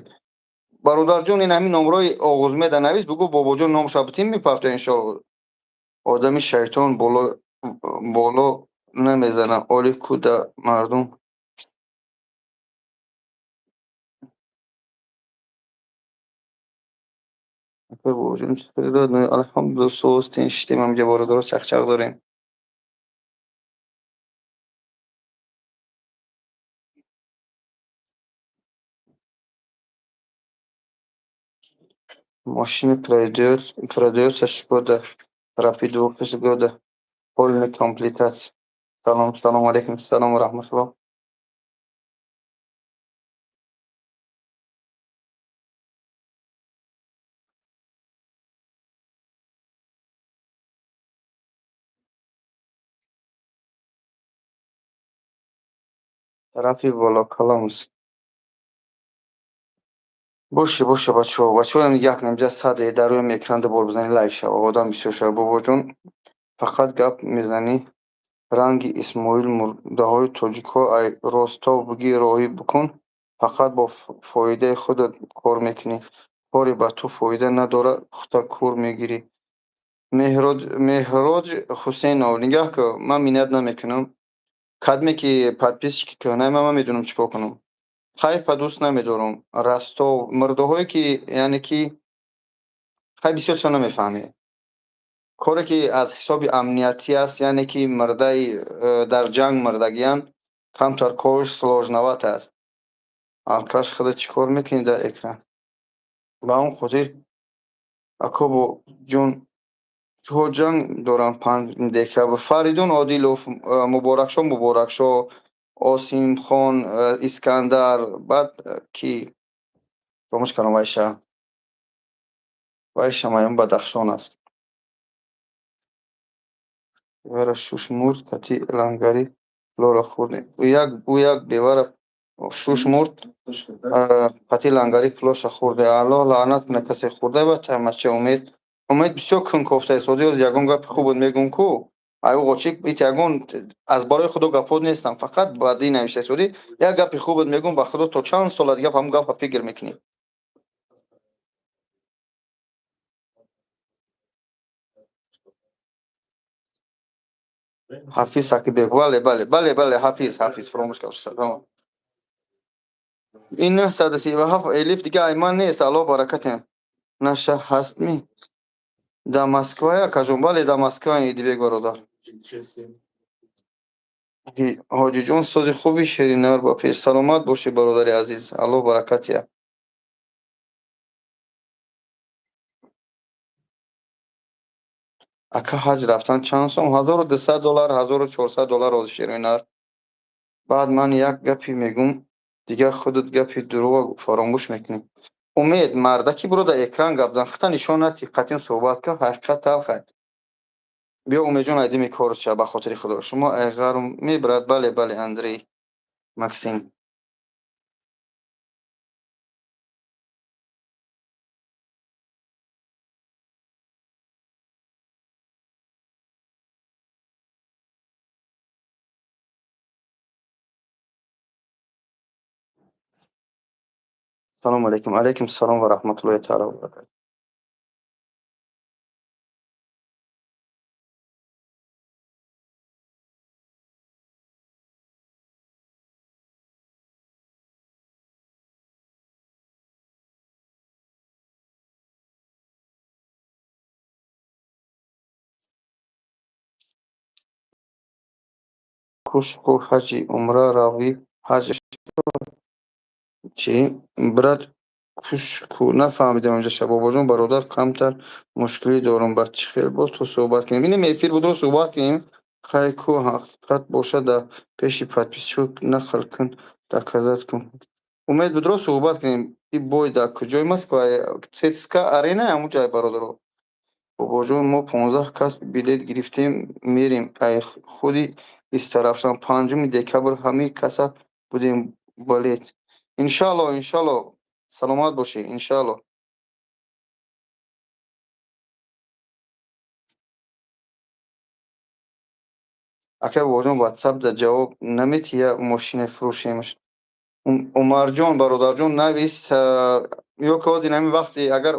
Бародарҷон, ин ҳамин номрои оғузмеда навис, бугӯ бобоҷон номша битим, мепартоя, иншоалло. Одами шайтон боло боло намезанад, оли ку да мардум. Бобоҷон, чӣ Алҳамдулилло, соз тинштем, ҳамҷа бародаро чақчақ дорем. Машина продается Шкода Рапид 2000 года, полная комплектация. Салом, салом алейкум, салом ва раҳматуллоҳ. Тарафи Волоколамск. Боше, боше, бачаҳо, бачаҳо, як намҷа саде дар рӯи экран ду бор бизанӣ, лайк шава, одам бисёр шава. Бобоҷон, фақат гап мезанӣ, ранги Исмоил мурдаҳои тоҷикҳо ай Ростов буги роҳӣ бикун, фақат бо фоидаи худат кор мекунӣ. Коре ба ту фоида надорад, хута кур мегирӣ. Меҳроҷ Ҳусейнов, нигаҳ кун, ман миннат намекунам. Кадме ки подписчики кӯҳнаи ман медонам чӣ кор кунам. Хайфа дӯст намедорам. Ростов, мурдаҳое ки, яъне ки хай бисёр чизо намефаҳмӣ. Коре ки аз ҳисоби амниятӣ аст, яъне ки мурдаи дар ҷанг мурдагиянд, камтар корш сложновато аст. Алкаш худат чӣ кор мекунӣ дар экран? Ба он хотир ако бо ҷон то ҷанг дорам 5 декабр. Фаридун Одилов, Муборакшо, Муборакшо, Осимхон, Искандар, баъд ки фаромӯш кардам вайша. Вайша маям Бадахшон аст. Бевара шуш мурд, кати лангари лора хӯрдем. Ӯ як бевара шуш мурд, кати лангари пулоша хӯрде. Аллоҳ лаънат кунад касе хӯрда ба тамача Умед. Умед бисёр кун кофта истоди, ягон гапи хуб буд мегӯм ку. Ай оғочик ит ягон аз барои худо гапҳо нестам, фақат баъди навишта истоди. Як гапи хуб буд мегӯм, ба худо то чанд сола дигар ҳамон гапа фикр мекунӣ. Ҳафиз Сакибек, бале, бале, бале, бале, Ҳафиз, Ҳафиз, фаромӯш кардам. Ин 937 элиф дига айман нест, Аллоҳ баракатен. Наша ҳастми? Да Москвая, кажон, бале, да Москва, Идибек бародар. Ҳоҷиҷон, сози хуби ширинар ба пеш. Саломат бошӣ, бародари азиз. Аллоҳ баракатия. Ака, ҳаҷ рафтан чанд сом? 1200 доллар, 1400 доллар ҳозир ширинар. Баъд ман як гапе мегӯм, дигар худат гапи дурӯға фаромӯш мекунӣ. Умед, мардаки биро дар экран гап зан, хита нишон натӣ, қатъин суҳбат кун, ҳақиқат талхай. Биё, Умедҷон, айдими корча, ба хотири худо. Шумо айғарм мебарад, бале, бале, Андрей Максим. Салому алейкум. Алейкум салом ва раҳматуллоҳи таала ва баракатуҳ. Куш ку ҳаҷи умра равӣ ҳаҷ чӣ брат куш ку нафаҳмидам инҷаша, бобоҷон, бародар, камтар мушкилӣ дорам, ба чӣ хел бо ту суҳбат кунем? Инем эфир будро суҳбат кунем. Хай ку ҳақиқат бошад, дар пеши подписчик нақл кун, доказать кун. Умед, будро суҳбат кунем. И бой дар куҷои Москва? ЦСКА арена ҳамун ҷай, бародаро. Бобоҷон, мо 15 кас билет гирифтем, мерем ай худи Истарафшан 5 декабр, ҳамаи каса будем болеть. Иншалло, иншалло, саломат бошӣ, иншалло. Ака бобоҷон, ватсап да ҷавоб наметиҳӣ, я мошине фурӯшемаш. Умарҷон, бародарҷон, навис ё ки ҳозир ҳамин вақти агар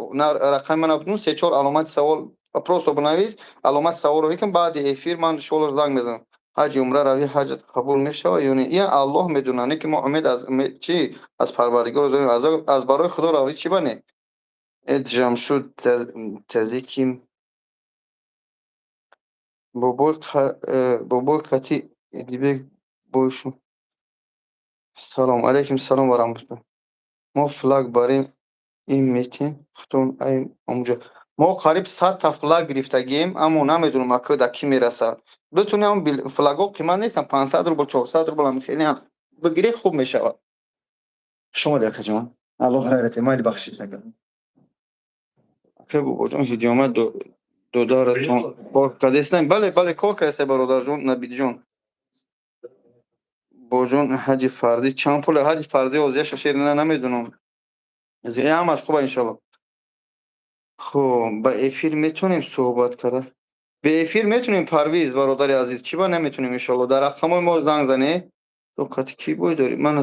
рақами ман набудум, се чор аломати савол просто бинавис, аломати саволро ҳикм, баъди эфир ман шоло занг мезанам. Ҳаҷи умра равӣ, ҳаҷат қабул мешавад ё не? Ин Аллоҳ медонад, не ки мо умед аз чӣ аз Парвардигор дорем, аз барои Худо равӣ чӣ ба не? Э Ҷамшуд тазиким бобой кати Идибек бойшу. Салом алейкум, салом ва раҳматуллоҳ. Мо флаг барем. Ин метин хутун ай омҷо. Мо қариб 100 та флаг гирифтагием, аммо намедонам, ака, да кӣ мерасад. Битунем, флагҳо қимат нестанд, 500 рубл, 400 рубл ам хелеам. Бигирӣ, хуб мешавад. Шумо, акаҷон. Аллоҳ хайрате, майли, бахшид. Ака бобоҷон, ҳиҷома додаратон кор кардестан? Бале, бале, кор кардеста, бародарҷон Набидҷон. Боҷон, ҳаҷи фарзӣ чанд пуле? Ҳаҷи фарзӣ озияша шерина намедонам. Ҳамаш хуба, иншалло. Хуб, ба эфир метавонем суҳбат карда? Бе эфир метавонем, Парвиз, бародари азиз, чӣ ба наметавонем, иншалло. Дар рақамҳои мо занг занӣ. Тоқати кӣ бой дорӣ? Ман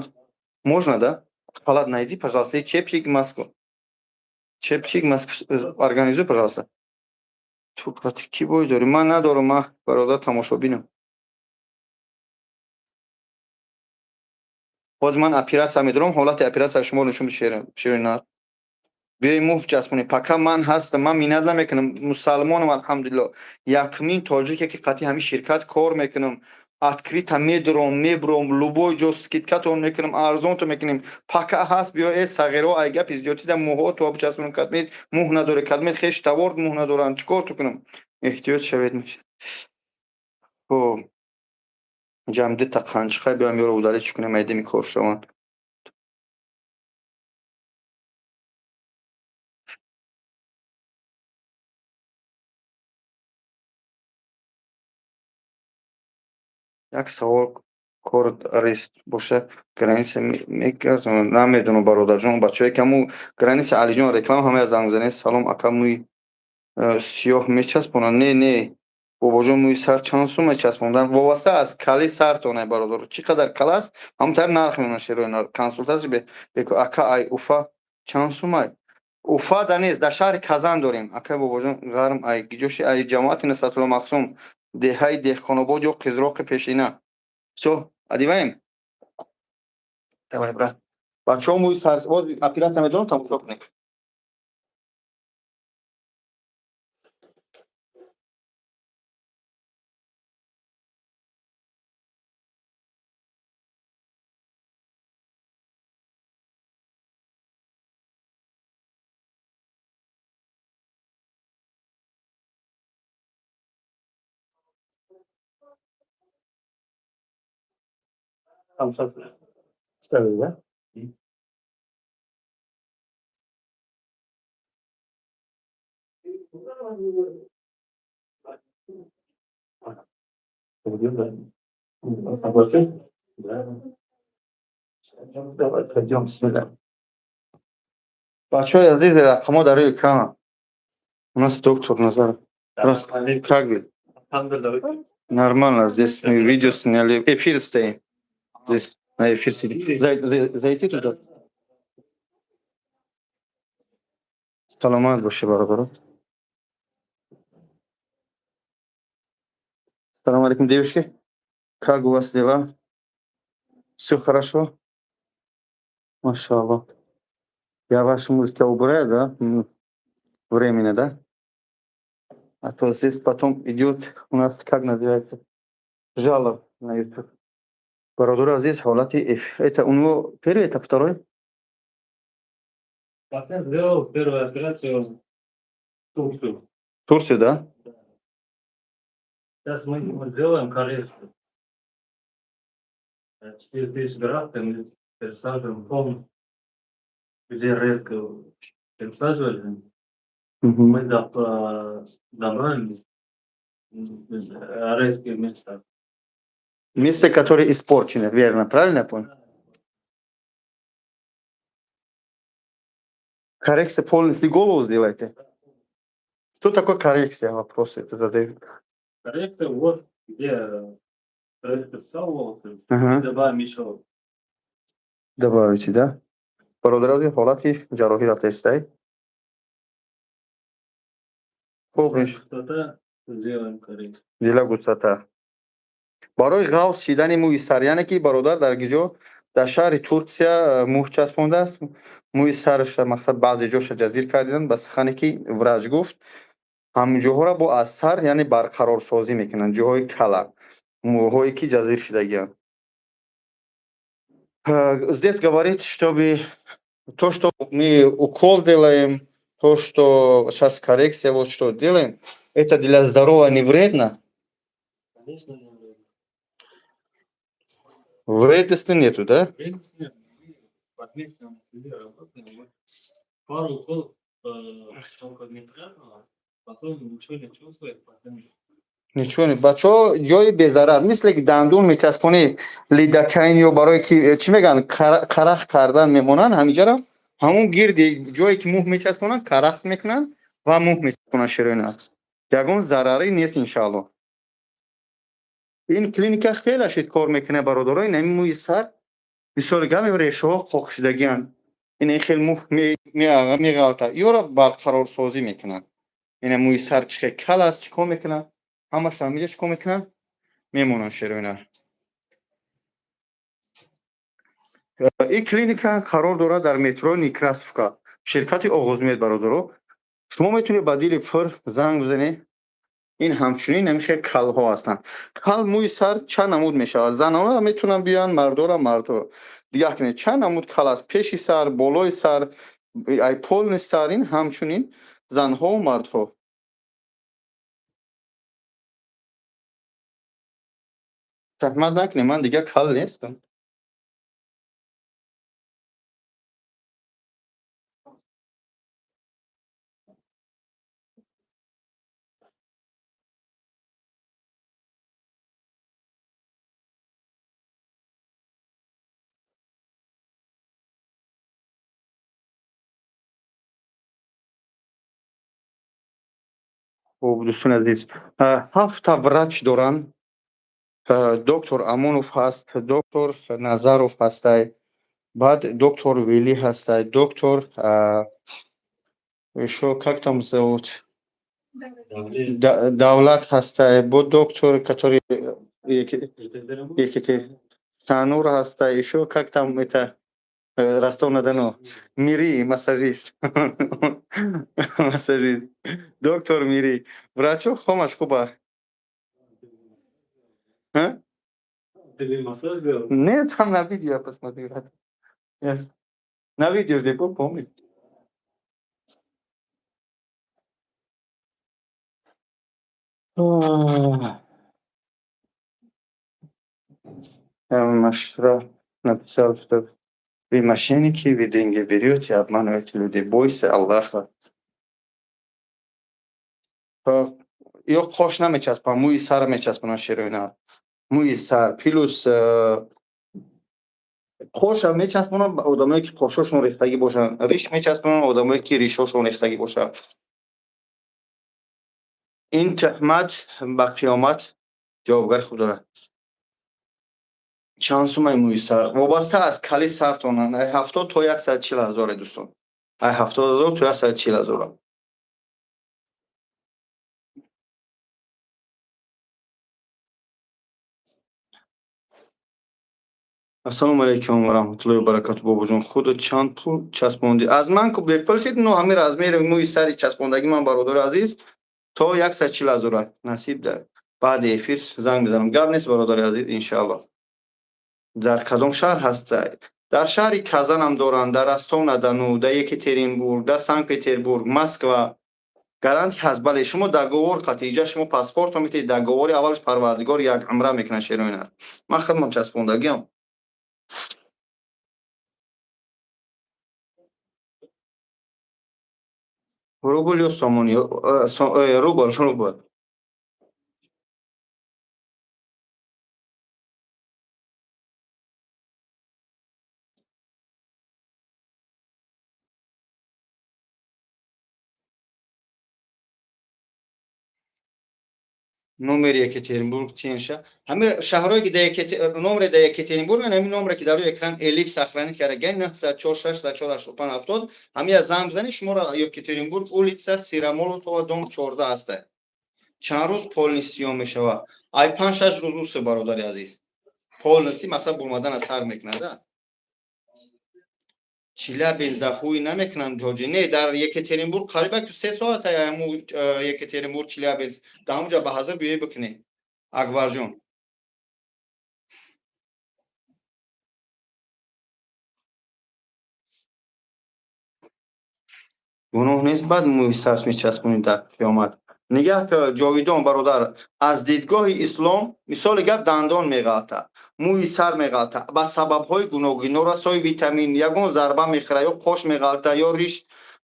можно, да? Халат найди, пожалуйста, и чепчик, маску. Чепчик, маску организуй, пожалуйста. Тоқати кӣ бой дорӣ? Ман надорам, ман, бародар, тамошобинам. Ҳозир ман оператсия медорам, ҳолати оператсия шуморо нишон шеринар. Биёи, муфт часпонӣ. Пока ман ҳастам, ман миннат намекунам, мусалмонам, алҳамдулилло. Якумин тоҷике, ки қатъи ҳамин ширкат кор мекунам, открыто медуром, мебуром, любой ҷо скидкатон мекунам, арзонто мекунем. Пока ҳаст, биё, э сағиро, ай гапи зиёдтида мӯҳо то бичаспонам, кадмед мӯҳ надоре, кадмед хеш тавор мӯҳ надоранд, чӣ кор ту кунам? Эҳтиёт шавед. Хуб. Ҷам дута қанчиқа биём, ёро удалить кунем, айдеми кор шаванд. Як савол: кор арест боша, граница мегардонад? Намедонам, бародарҷон. Бачаҳое, ки ҳамун граница, Алиҷон, реклама ҳамая занг мезанед. Салом, ака, мӯи сиёҳ мечаспонад? Не, не, бобоҷон, мӯи сар чанд сум мечаспонад? Вобаста аз кали сартон, ай бародар, чӣ қадар кал аст, ҳамон тари нарх мемонад. Шерои консултатсия беку. Ака, ай Уфа чанд сум? Ай Уфа да нест, дар шаҳри Казан дорем. Ака бобоҷон, гарм ай гиҷоши? Ай ҷамоати Нусратулло Махсум, деҳаи Деҳқонобод ё Қизроқи пешина. Всё, одеваем, давай, брат. Бачаҳо, мӯи сар оператсия медонам, тамошо кунед. Там ставили, да? Пойдем, да. Да. Давай, пойдем сюда. Бачаҳои азиз, рақамҳо дар рӯи экрана. У нас доктор Назар. Как вы? Нормально, здесь мы видео сняли, эфир стоим. Здесь на эфир сидим. Зайти туда. Саломат боши, бародаро. Салам алейкум, девушки. Как у вас дела? Все хорошо? Машаллах. Я вашу музыку убираю, да? Временно, да? А то здесь потом идет у нас, как называется, жалоб на YouTube. Бародаро азиз, ҳолати это у него первый, это второй? Пациент сделал первую операцию в Турцию. Турцию, да? Сейчас мы ему сделаем коррекцию. 4000 графта мы пересаживаем пол, где редко пересаживали. Мы добавим редкие места. Место, которое испорчено, верно, правильно я понял? Коррекция, полностью голову сделайте. Что такое коррекция? Вопросы это задают. Коррекция вот где редко стал волосы, добавим еще. Добавите, да? Бародар азиз, ҳолати ҷарроҳӣ рафтаистай. Хуб, Густота сделаем коррекцию. Дила густота. Барои ғафз шидани мӯи сар, яъне ки бародар дар гиҷо, дар шаҳри Турсия мӯ часпондааст, мӯи сараш, мақсад, баъзе ҷоша ҷазир карданд. Ба сухане ки врач гуфт, ҳамин ҷоҳоро бо аз сар, яъне барқарорсозӣ мекунанд, ҷоҳои кала, мӯҳое ки ҷазир шудагианд. Здесь говорит, чтобы То, что мы укол делаем, то, что сейчас коррекция, вот что делаем, это для здоровья не вредно? Конечно, не вредно. Вредности нету, да? Вредности нет. Мы в ответственном себе работаем. Вот пару уколов только неприятного, потом ничего не чувствует пациент. Ничего не. Бачаҳо, ҷои безарар, мисле ки дандун мечаспонӣ, лидокаин ё барое ки чӣ мегӯянд, карах кардан мемонанд, ҳамиҷаро ҳамун гирди ҷое ки муҳ мечаспонанд, карах мекунанд ва муҳ мечаспонанд. Широина, ягон зарарӣ нест, иншаалло. Ин клиника хеле шид кор мекунад, бародаро. Ин ҳамин мӯи сар бисёр гами решаҳо қоқшидагианд, ин хел муҳ меғалта, ёро барқарорсозӣ мекунанд. Ина мӯи сар чӣ хел кал аст, чӣ кор мекунанд, ҳамааш ҳамиҷа чӣ кор мекунанд, мемонанд. Шероина, ин клиника қарор дорад дар метро Некрасовка, ширкати Оғозмед. Бародаро, шумо метавонед ба дили пур занг бизанед. Ин ҳамчунин ҳамин хел калҳо ҳастанд. Кал, мӯи сар чанд намуд мешавад? Занона метавонанд биёянд, мардора, мардо. Дигар кунед, чанд намуд кал аст: пеши сар, болои сар, ай полный сар. Ин ҳамчунин занҳову мардҳо. Раҳмат накунед, ман дигар кал нестам. Хуб, дӯстони азиз, ҳафта врач доранд. Доктор Амонов ҳаст, доктор Назаров ҳастай, баъд доктор Вели ҳастай, доктор ещё, как там зовут, Давлат ҳастай, бо доктор, который Санур ҳастай, ещё, как там это, Ростов на Дону, Мири, массажист, доктор Мири. Врачо ҳамаш хуба. Тебе массаж делал? Нет, там на видео посмотри, брат. Yes. На видео где был, помнит. Машраф написал, что вы мошенники, вы деньги берете, обманываете людей. Бойся Аллаха. Ё қош намечаспам, мӯи сар мечаспонанд, шероина. Мӯи сар плюс қоша мечаспонанд одамое ки қошошон рехтагӣ бошанд, риш мечаспонанд одамое ки ришошон рехтагӣ бошанд. Ин туҳмат ба қиёмат ҷавобгари худ дорад. Чанд сумаи мӯи сар? Вобаста аз кали сартон, ай 70 то 140 ҳазоре, дӯстон, ай 70 000 то 140 000. Ассалому алайкум ва раҳматуллоҳи ва баракату, бобоҷон, худо чанд пул часпондӣ? Аз ман ку бепурсид, ну ҳамин размери мӯи сари часпондагӣ ман, бародари азиз, то 140 000. Насиб, дар баъди эфир занг мезанам. Гап нест, бародари азиз, иншааллоҳ. Дар кадом шаҳр ҳаста? Дар шаҳри Казанам доранд, дар Ростов на Дону, дар Екатеринбург, дар Санкт Петербург, Москва. Гарантия ҳаст, бале, шумо договор қатъи иҷа, шумо паспорто метиҳед, договори аввалаш парвардигор як умра мекунад. Шероина, ман худмам часпондагиам. Рубл ё сомонӣ? Рубл, рубл. Номери Екатеринбург тенша. Ҳамин шаҳрое ки номре дар Екатеринбург, ҳамин номре ки дар рӯи экран Элиф сохранить карда, 904 604 85 70, ҳамин аз занг бизанед, шуморо. Екатеринбург, улица Сыромолотова, дом 14 ҳаста. Чанд рӯз полностью мешавад? Ай 5-6 рӯз усе, бародари азиз, полностью мақсад бурмадана сар мекунада. Челябинск да ҳуй намекунанд, ҳоҷи? Не, дар Екатеринбург қариба ки 3 соата ҳаму Екатеринбург Челябинск, дар ҳамуҷа ба ҳазр биёй бикунӣ, Акбарҷон. Гуноҳ нест, баъд мӯи сарс мечаспонӣ дар қиёмат. Нигаҳ, Ҷовидон бародар, аз дидгоҳи ислом, мисоли гап, дандон меғалта, мӯи сар меғалта ба сабабҳои гуногун, норасои витамин, ягон зарба мехӯра, ё қош меғалта, ё риш,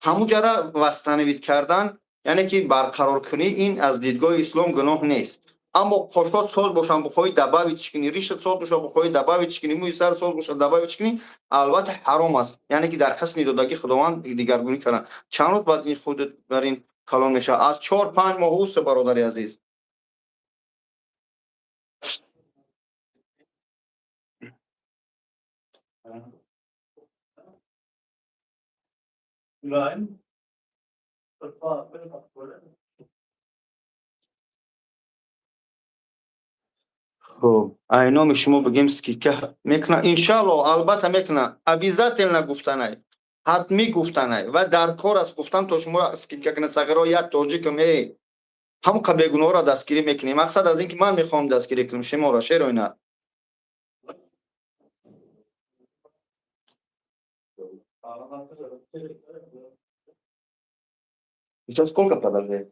ҳамун ҷара восстановить кардан, яъне ки барқароркунӣ, ин аз дидгоҳи ислом гуноҳ нест. Аммо қошот соз бошанд, бухоҳӣ добавить кунӣ, ришат соз бошад, бухоҳӣ добавить кунӣ, мӯи сар соз бошад, добавить кунӣ, албатта ҳаром аст. Яъне ки дар ҳусни додагӣ Худованд дигаргунӣ кардан. Чанд рӯз баъд ин худат бар ин калон мешавад? Аз 4-5 моҳ уста, бародари азиз. Nein. Das war 5, oder? Хуб, ай номи шумо бигем, скидка мекуна? Иншалло, албатта мекуна. Обязательно гуфтанай, ҳатмӣ гуфтанай ва дар кор аст гуфтан, то шуморо скидка куна. Сағиро як тоҷикам, эй, ҳамон бегуноҳро дастгирӣ мекунем. Мақсад аз ин ки ман мехоҳам дастгирӣ кунам шуморо, шероина. Сейчас сколько продажей?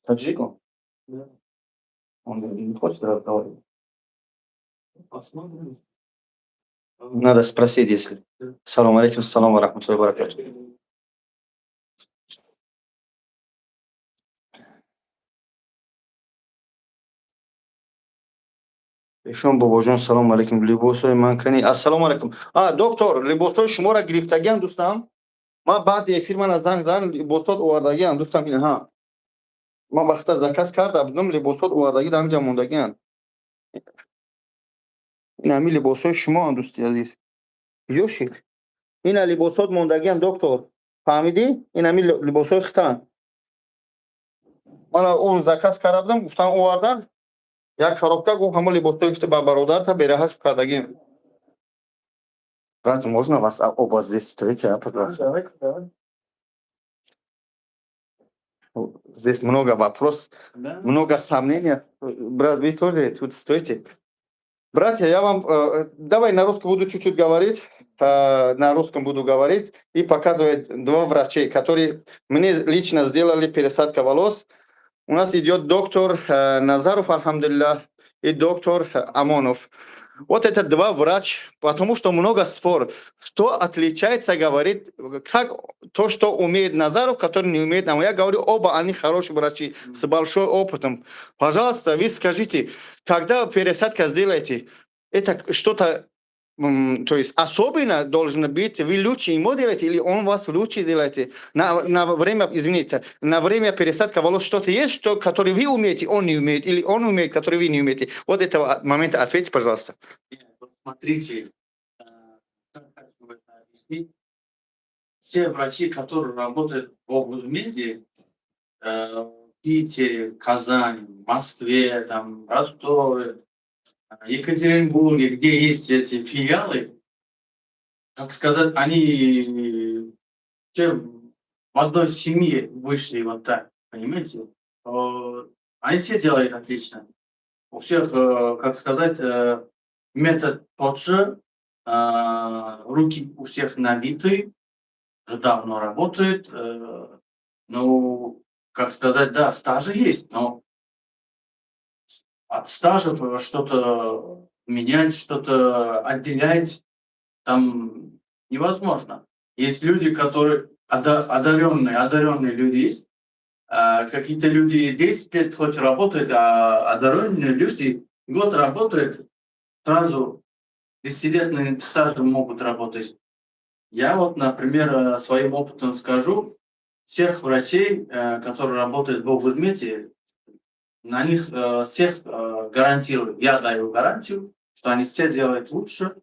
Таджиком? Да. Он не хочет разговаривать. Посмотрим. Надо спросить, если. Салом алейкум, салом ва рахматуллахи ва баракатуh. Ишон бобоҷон, салому алейкум, либосҳои ман кани? Ассалому алейкум. А, доктор, либосҳои шуморо гирифтагиам, дӯстам. Ман баъди эфир мана занг зан, либосот овардагиам, дӯстам, ҳа. Ман вақта заказ карда будам, либосот овардагӣ дар ҳамҷа мондагианд. Ин ҳамин либосҳои шумоанд, дӯсти азиз. Ёшид. Ина либосот мондагианд, доктор. Фаҳмидӣ? Ин ҳамин либосҳои хитанд. Мана он заказ карда будам, гуфтан, овардан. Як коробка, гуфт, ҳамон либосҳое ки ба бародарта бераҳаш кардагим. Брат, можно вас оба здесь встретить, а, пожалуйста? Давай, давай. Здесь много вопрос, Да. много сомнений. Брат, вы тоже тут стойте. Братья, я вам давай на русском буду чуть-чуть говорить, на русском буду говорить и показывать два врачей, которые мне лично сделали пересадка волос. У нас идет доктор Назаров, альхамдулиллах, и доктор Амонов. Вот это два врач, потому что много спор. Что отличается, говорит, как то, что умеет Назаров, который не умеет нам. Я говорю, оба они хорошие врачи, с большим опытом. Пожалуйста, вы скажите, когда пересадка сделаете, это что-то, то есть особенно должно быть, вы лучше ему делаете или он вас лучше делаете? На время, извините, на время пересадка волос что-то есть, что, который вы умеете, он не умеет, или он умеет, который вы не умеете? Вот этого момента ответьте, пожалуйста. Смотрите, как хочу это объяснить. Все врачи, которые работают в Облмеде, в Питере, Казани, Москве, там, Ростове, Екатеринбурге, где есть эти филиалы, так сказать, они все в одной семье вышли вот так, понимаете? Они все делают отлично. У всех, как сказать, метод тот же, руки у всех набиты, уже давно работают. Ну, как сказать, да, стажи есть, но от стажа что-то менять, что-то отделять там невозможно. Есть люди, которые одаренные люди есть, какие-то люди 10 лет хоть работают, а одаренные люди год работают, сразу десятилетным стажем могут работать. Я вот, например, своим опытом скажу, всех врачей, которые работают в Облмете, на них всех гарантирую, я даю гарантию, что они все делают лучше,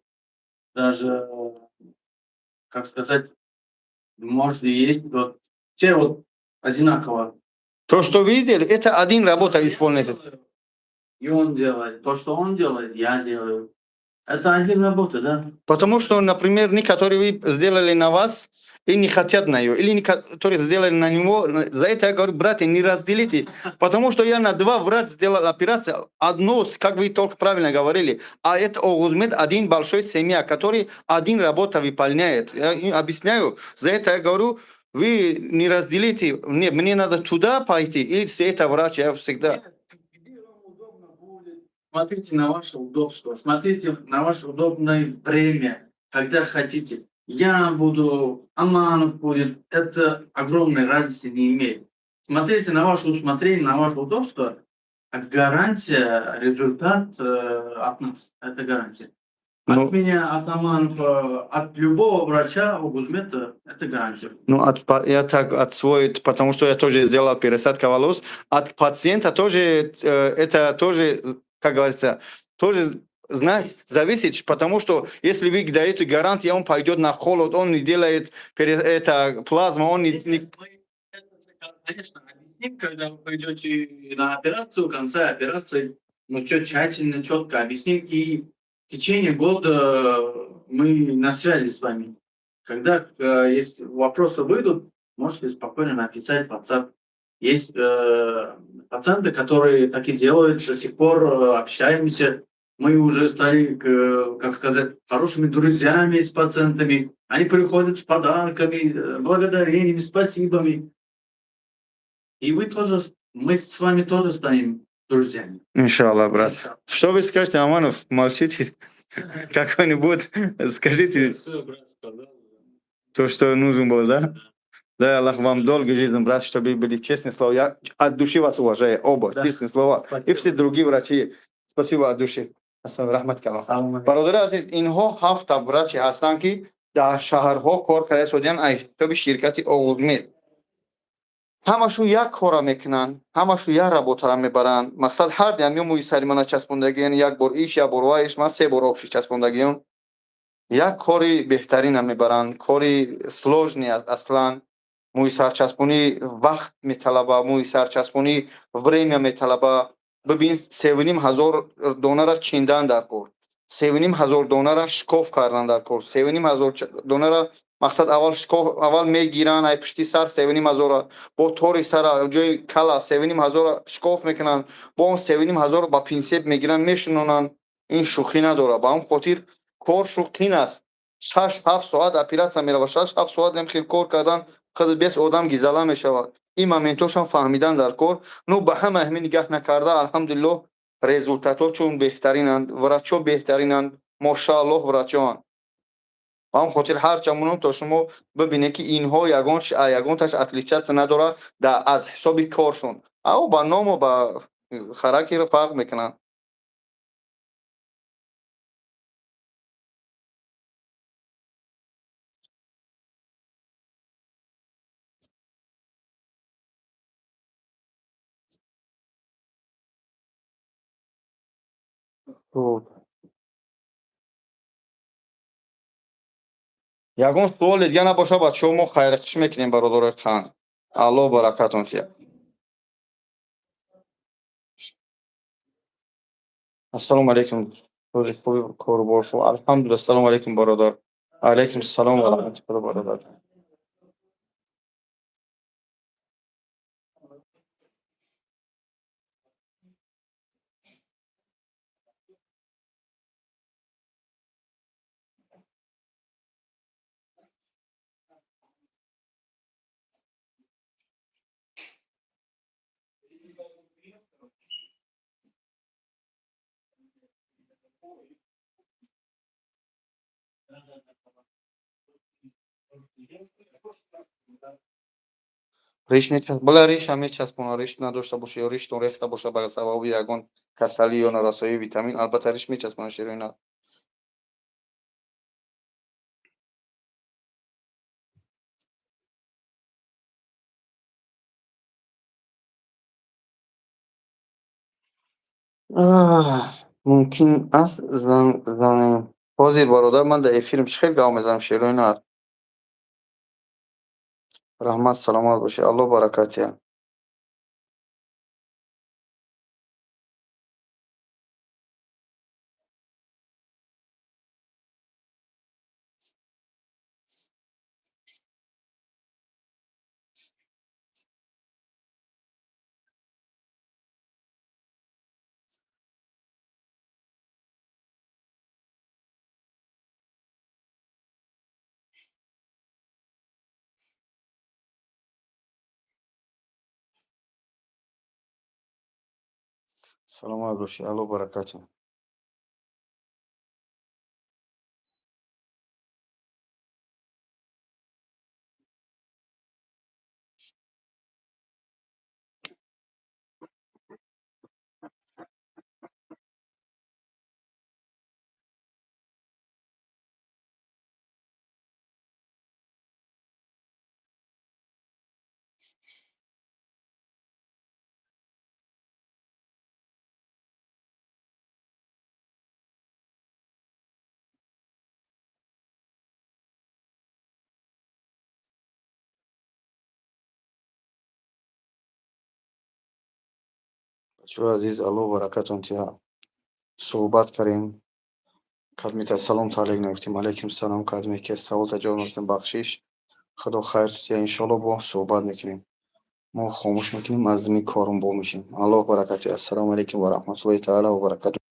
даже, как сказать, может, и есть, вот, все вот одинаково. То, что видели, это один работа Я исполняет. Делаю, и он делает. То, что он делает, я делаю. Это один работа, да? Потому что, например, некоторые вы сделали на вас, И не хотят на ее, или не, которые сделали на него. За это я говорю, братья, не разделите, потому что я на два врач сделал операцию, одно, как вы только правильно говорили, а это Огузмед один большой семья, который один работа выполняет. Я им объясняю, за это я говорю, вы не разделите, мне надо туда пойти, или с этого врача, я всегда. Где вам удобно будет? Смотрите на ваше удобство, смотрите на ваше удобное время, когда хотите. Я буду, Аманов будет, это огромной разницы не имеет. Смотрите на ваше усмотрение, на ваше удобство, а гарантия, результат от нас, это гарантия. От Ну, меня, от Аманова, от любого врача Огузмета, это гарантия. Ну, я так от свой, потому что я тоже сделал пересадку волос, от пациента тоже, это тоже, как говорится, тоже знать, зависит, потому что если вы даете гарантию, он пойдет на холод, он не делает это плазма, он не. Мы это, конечно, объясним, когда вы придете на операцию, в конце операции мы все тщательно, четко объясним. И в течение года мы на связи с вами. Когда если вопросы выйдут, можете спокойно написать в WhatsApp. Есть пациенты, которые так и делают, до сих пор общаемся. Мы уже стали, как сказать, хорошими друзьями с пациентами. Они приходят с подарками, благодарениями, спасибами. И вы тоже, мы с вами тоже станем друзьями. Иншаллах, брат. Что вы скажете, Аманов? Молчите. Какой-нибудь, скажите Все, брат сказал. То, что нужно было, да? Да, Аллах вам долго жизнь, брат, чтобы были честные слова. Я от души вас уважаю, оба, Да. честные слова. И все другие врачи. Спасибо от души. Ассалам, раҳмат калом. Бародари азиз, инҳо ҳафта врачи ҳастанд, ки дар шаҳрҳо кор карда истодиянд аз ҳисоби ширкати Оғузмед. Ҳамашу як кора мекунанд, ҳамашу як работара мебаранд. Мақсад, ҳар диам ё мӯи сари мана часпондагиан, як бор иш, як бор вайш, ман се бор общий часпондагиам. Як кори беҳтарина мебаранд, кори сложный аст аслан. Мӯи сарчаспонӣ вақт металаба, мӯи сарчаспонӣ время металаба. Бибин, 3500 донара чиндан дар кор, 3500 донара шикоф кардан дар кор, 3500 донара, мақсад, аввал шикоф, аввал мегиранд ай пушти сар 3500-ра, бо тори сара, ҷои кала 3500-ра шикоф мекунанд, бо он 3500-ро ба пинсет мегиранд, мешунонанд. Ин шӯхӣ надорад. Ба он хотир кор шӯхин аст. 6-7 соат оператсия меравад, 6-7 соат хел кор кардан, худ бес одам гизала мешавад. Ин моментошам фаҳмидан дар кор. Ну, ба ҳама ҳамин нигаҳ накарда, алҳамдулиллоҳ, результатҳо чун беҳтаринанд, врачо беҳтаринанд, мошааллоҳ, врачоанд. Ба ҳам хотир ҳарчанд монам, то шумо бибинед, ки инҳо ягонташ отличаться надорад аз ҳисоби коршон, ао ба ному ба характеро фарқ мекунанд. Хуб, ягон суоле дига набоша, бачаҳо, мо хайрқиш мекунем. Бародарои қан, Аллоҳ баракатон тиҳад. Ассалому алайкум, рӯзи хуби корубор. Алҳамдулилла. Ассалому алайкум, бародар. Алайкум салом ва раҳматуллоҳи баракатуҳ. Риш мечасп, бала, риша мечаспона. Риш надошта боша ё риштон рехта боша ба сабаби ягон касалӣ ё норасоии витамин, албатта, риш мечаспона, широина. Мумкин аст занг занем? Ҳозир, бародар, ман дар эфирм, чӣ хел гап мезанам, шероина? Раҳмат, саломат бошед, Аллоҳ баракат диҳад. Саломат бошӣ, Аллоҳ баракатон. Бачаҳои азиз, Аллоҳ баракатон тиҳад. Суҳбат кардем. Кадмита салом таалик нагуфтем. Алайкум салом. Кадме ки саволта ҷавоб нагуфтем, бахшиш. Худо хайр тутия, иншоалло бо суҳбат мекунем. Мо хомӯш мекунем, аз дими корум бо мешем. Аллоҳ баракат. Ассалому алайкум ва раҳматуллоҳи таала ва баракату.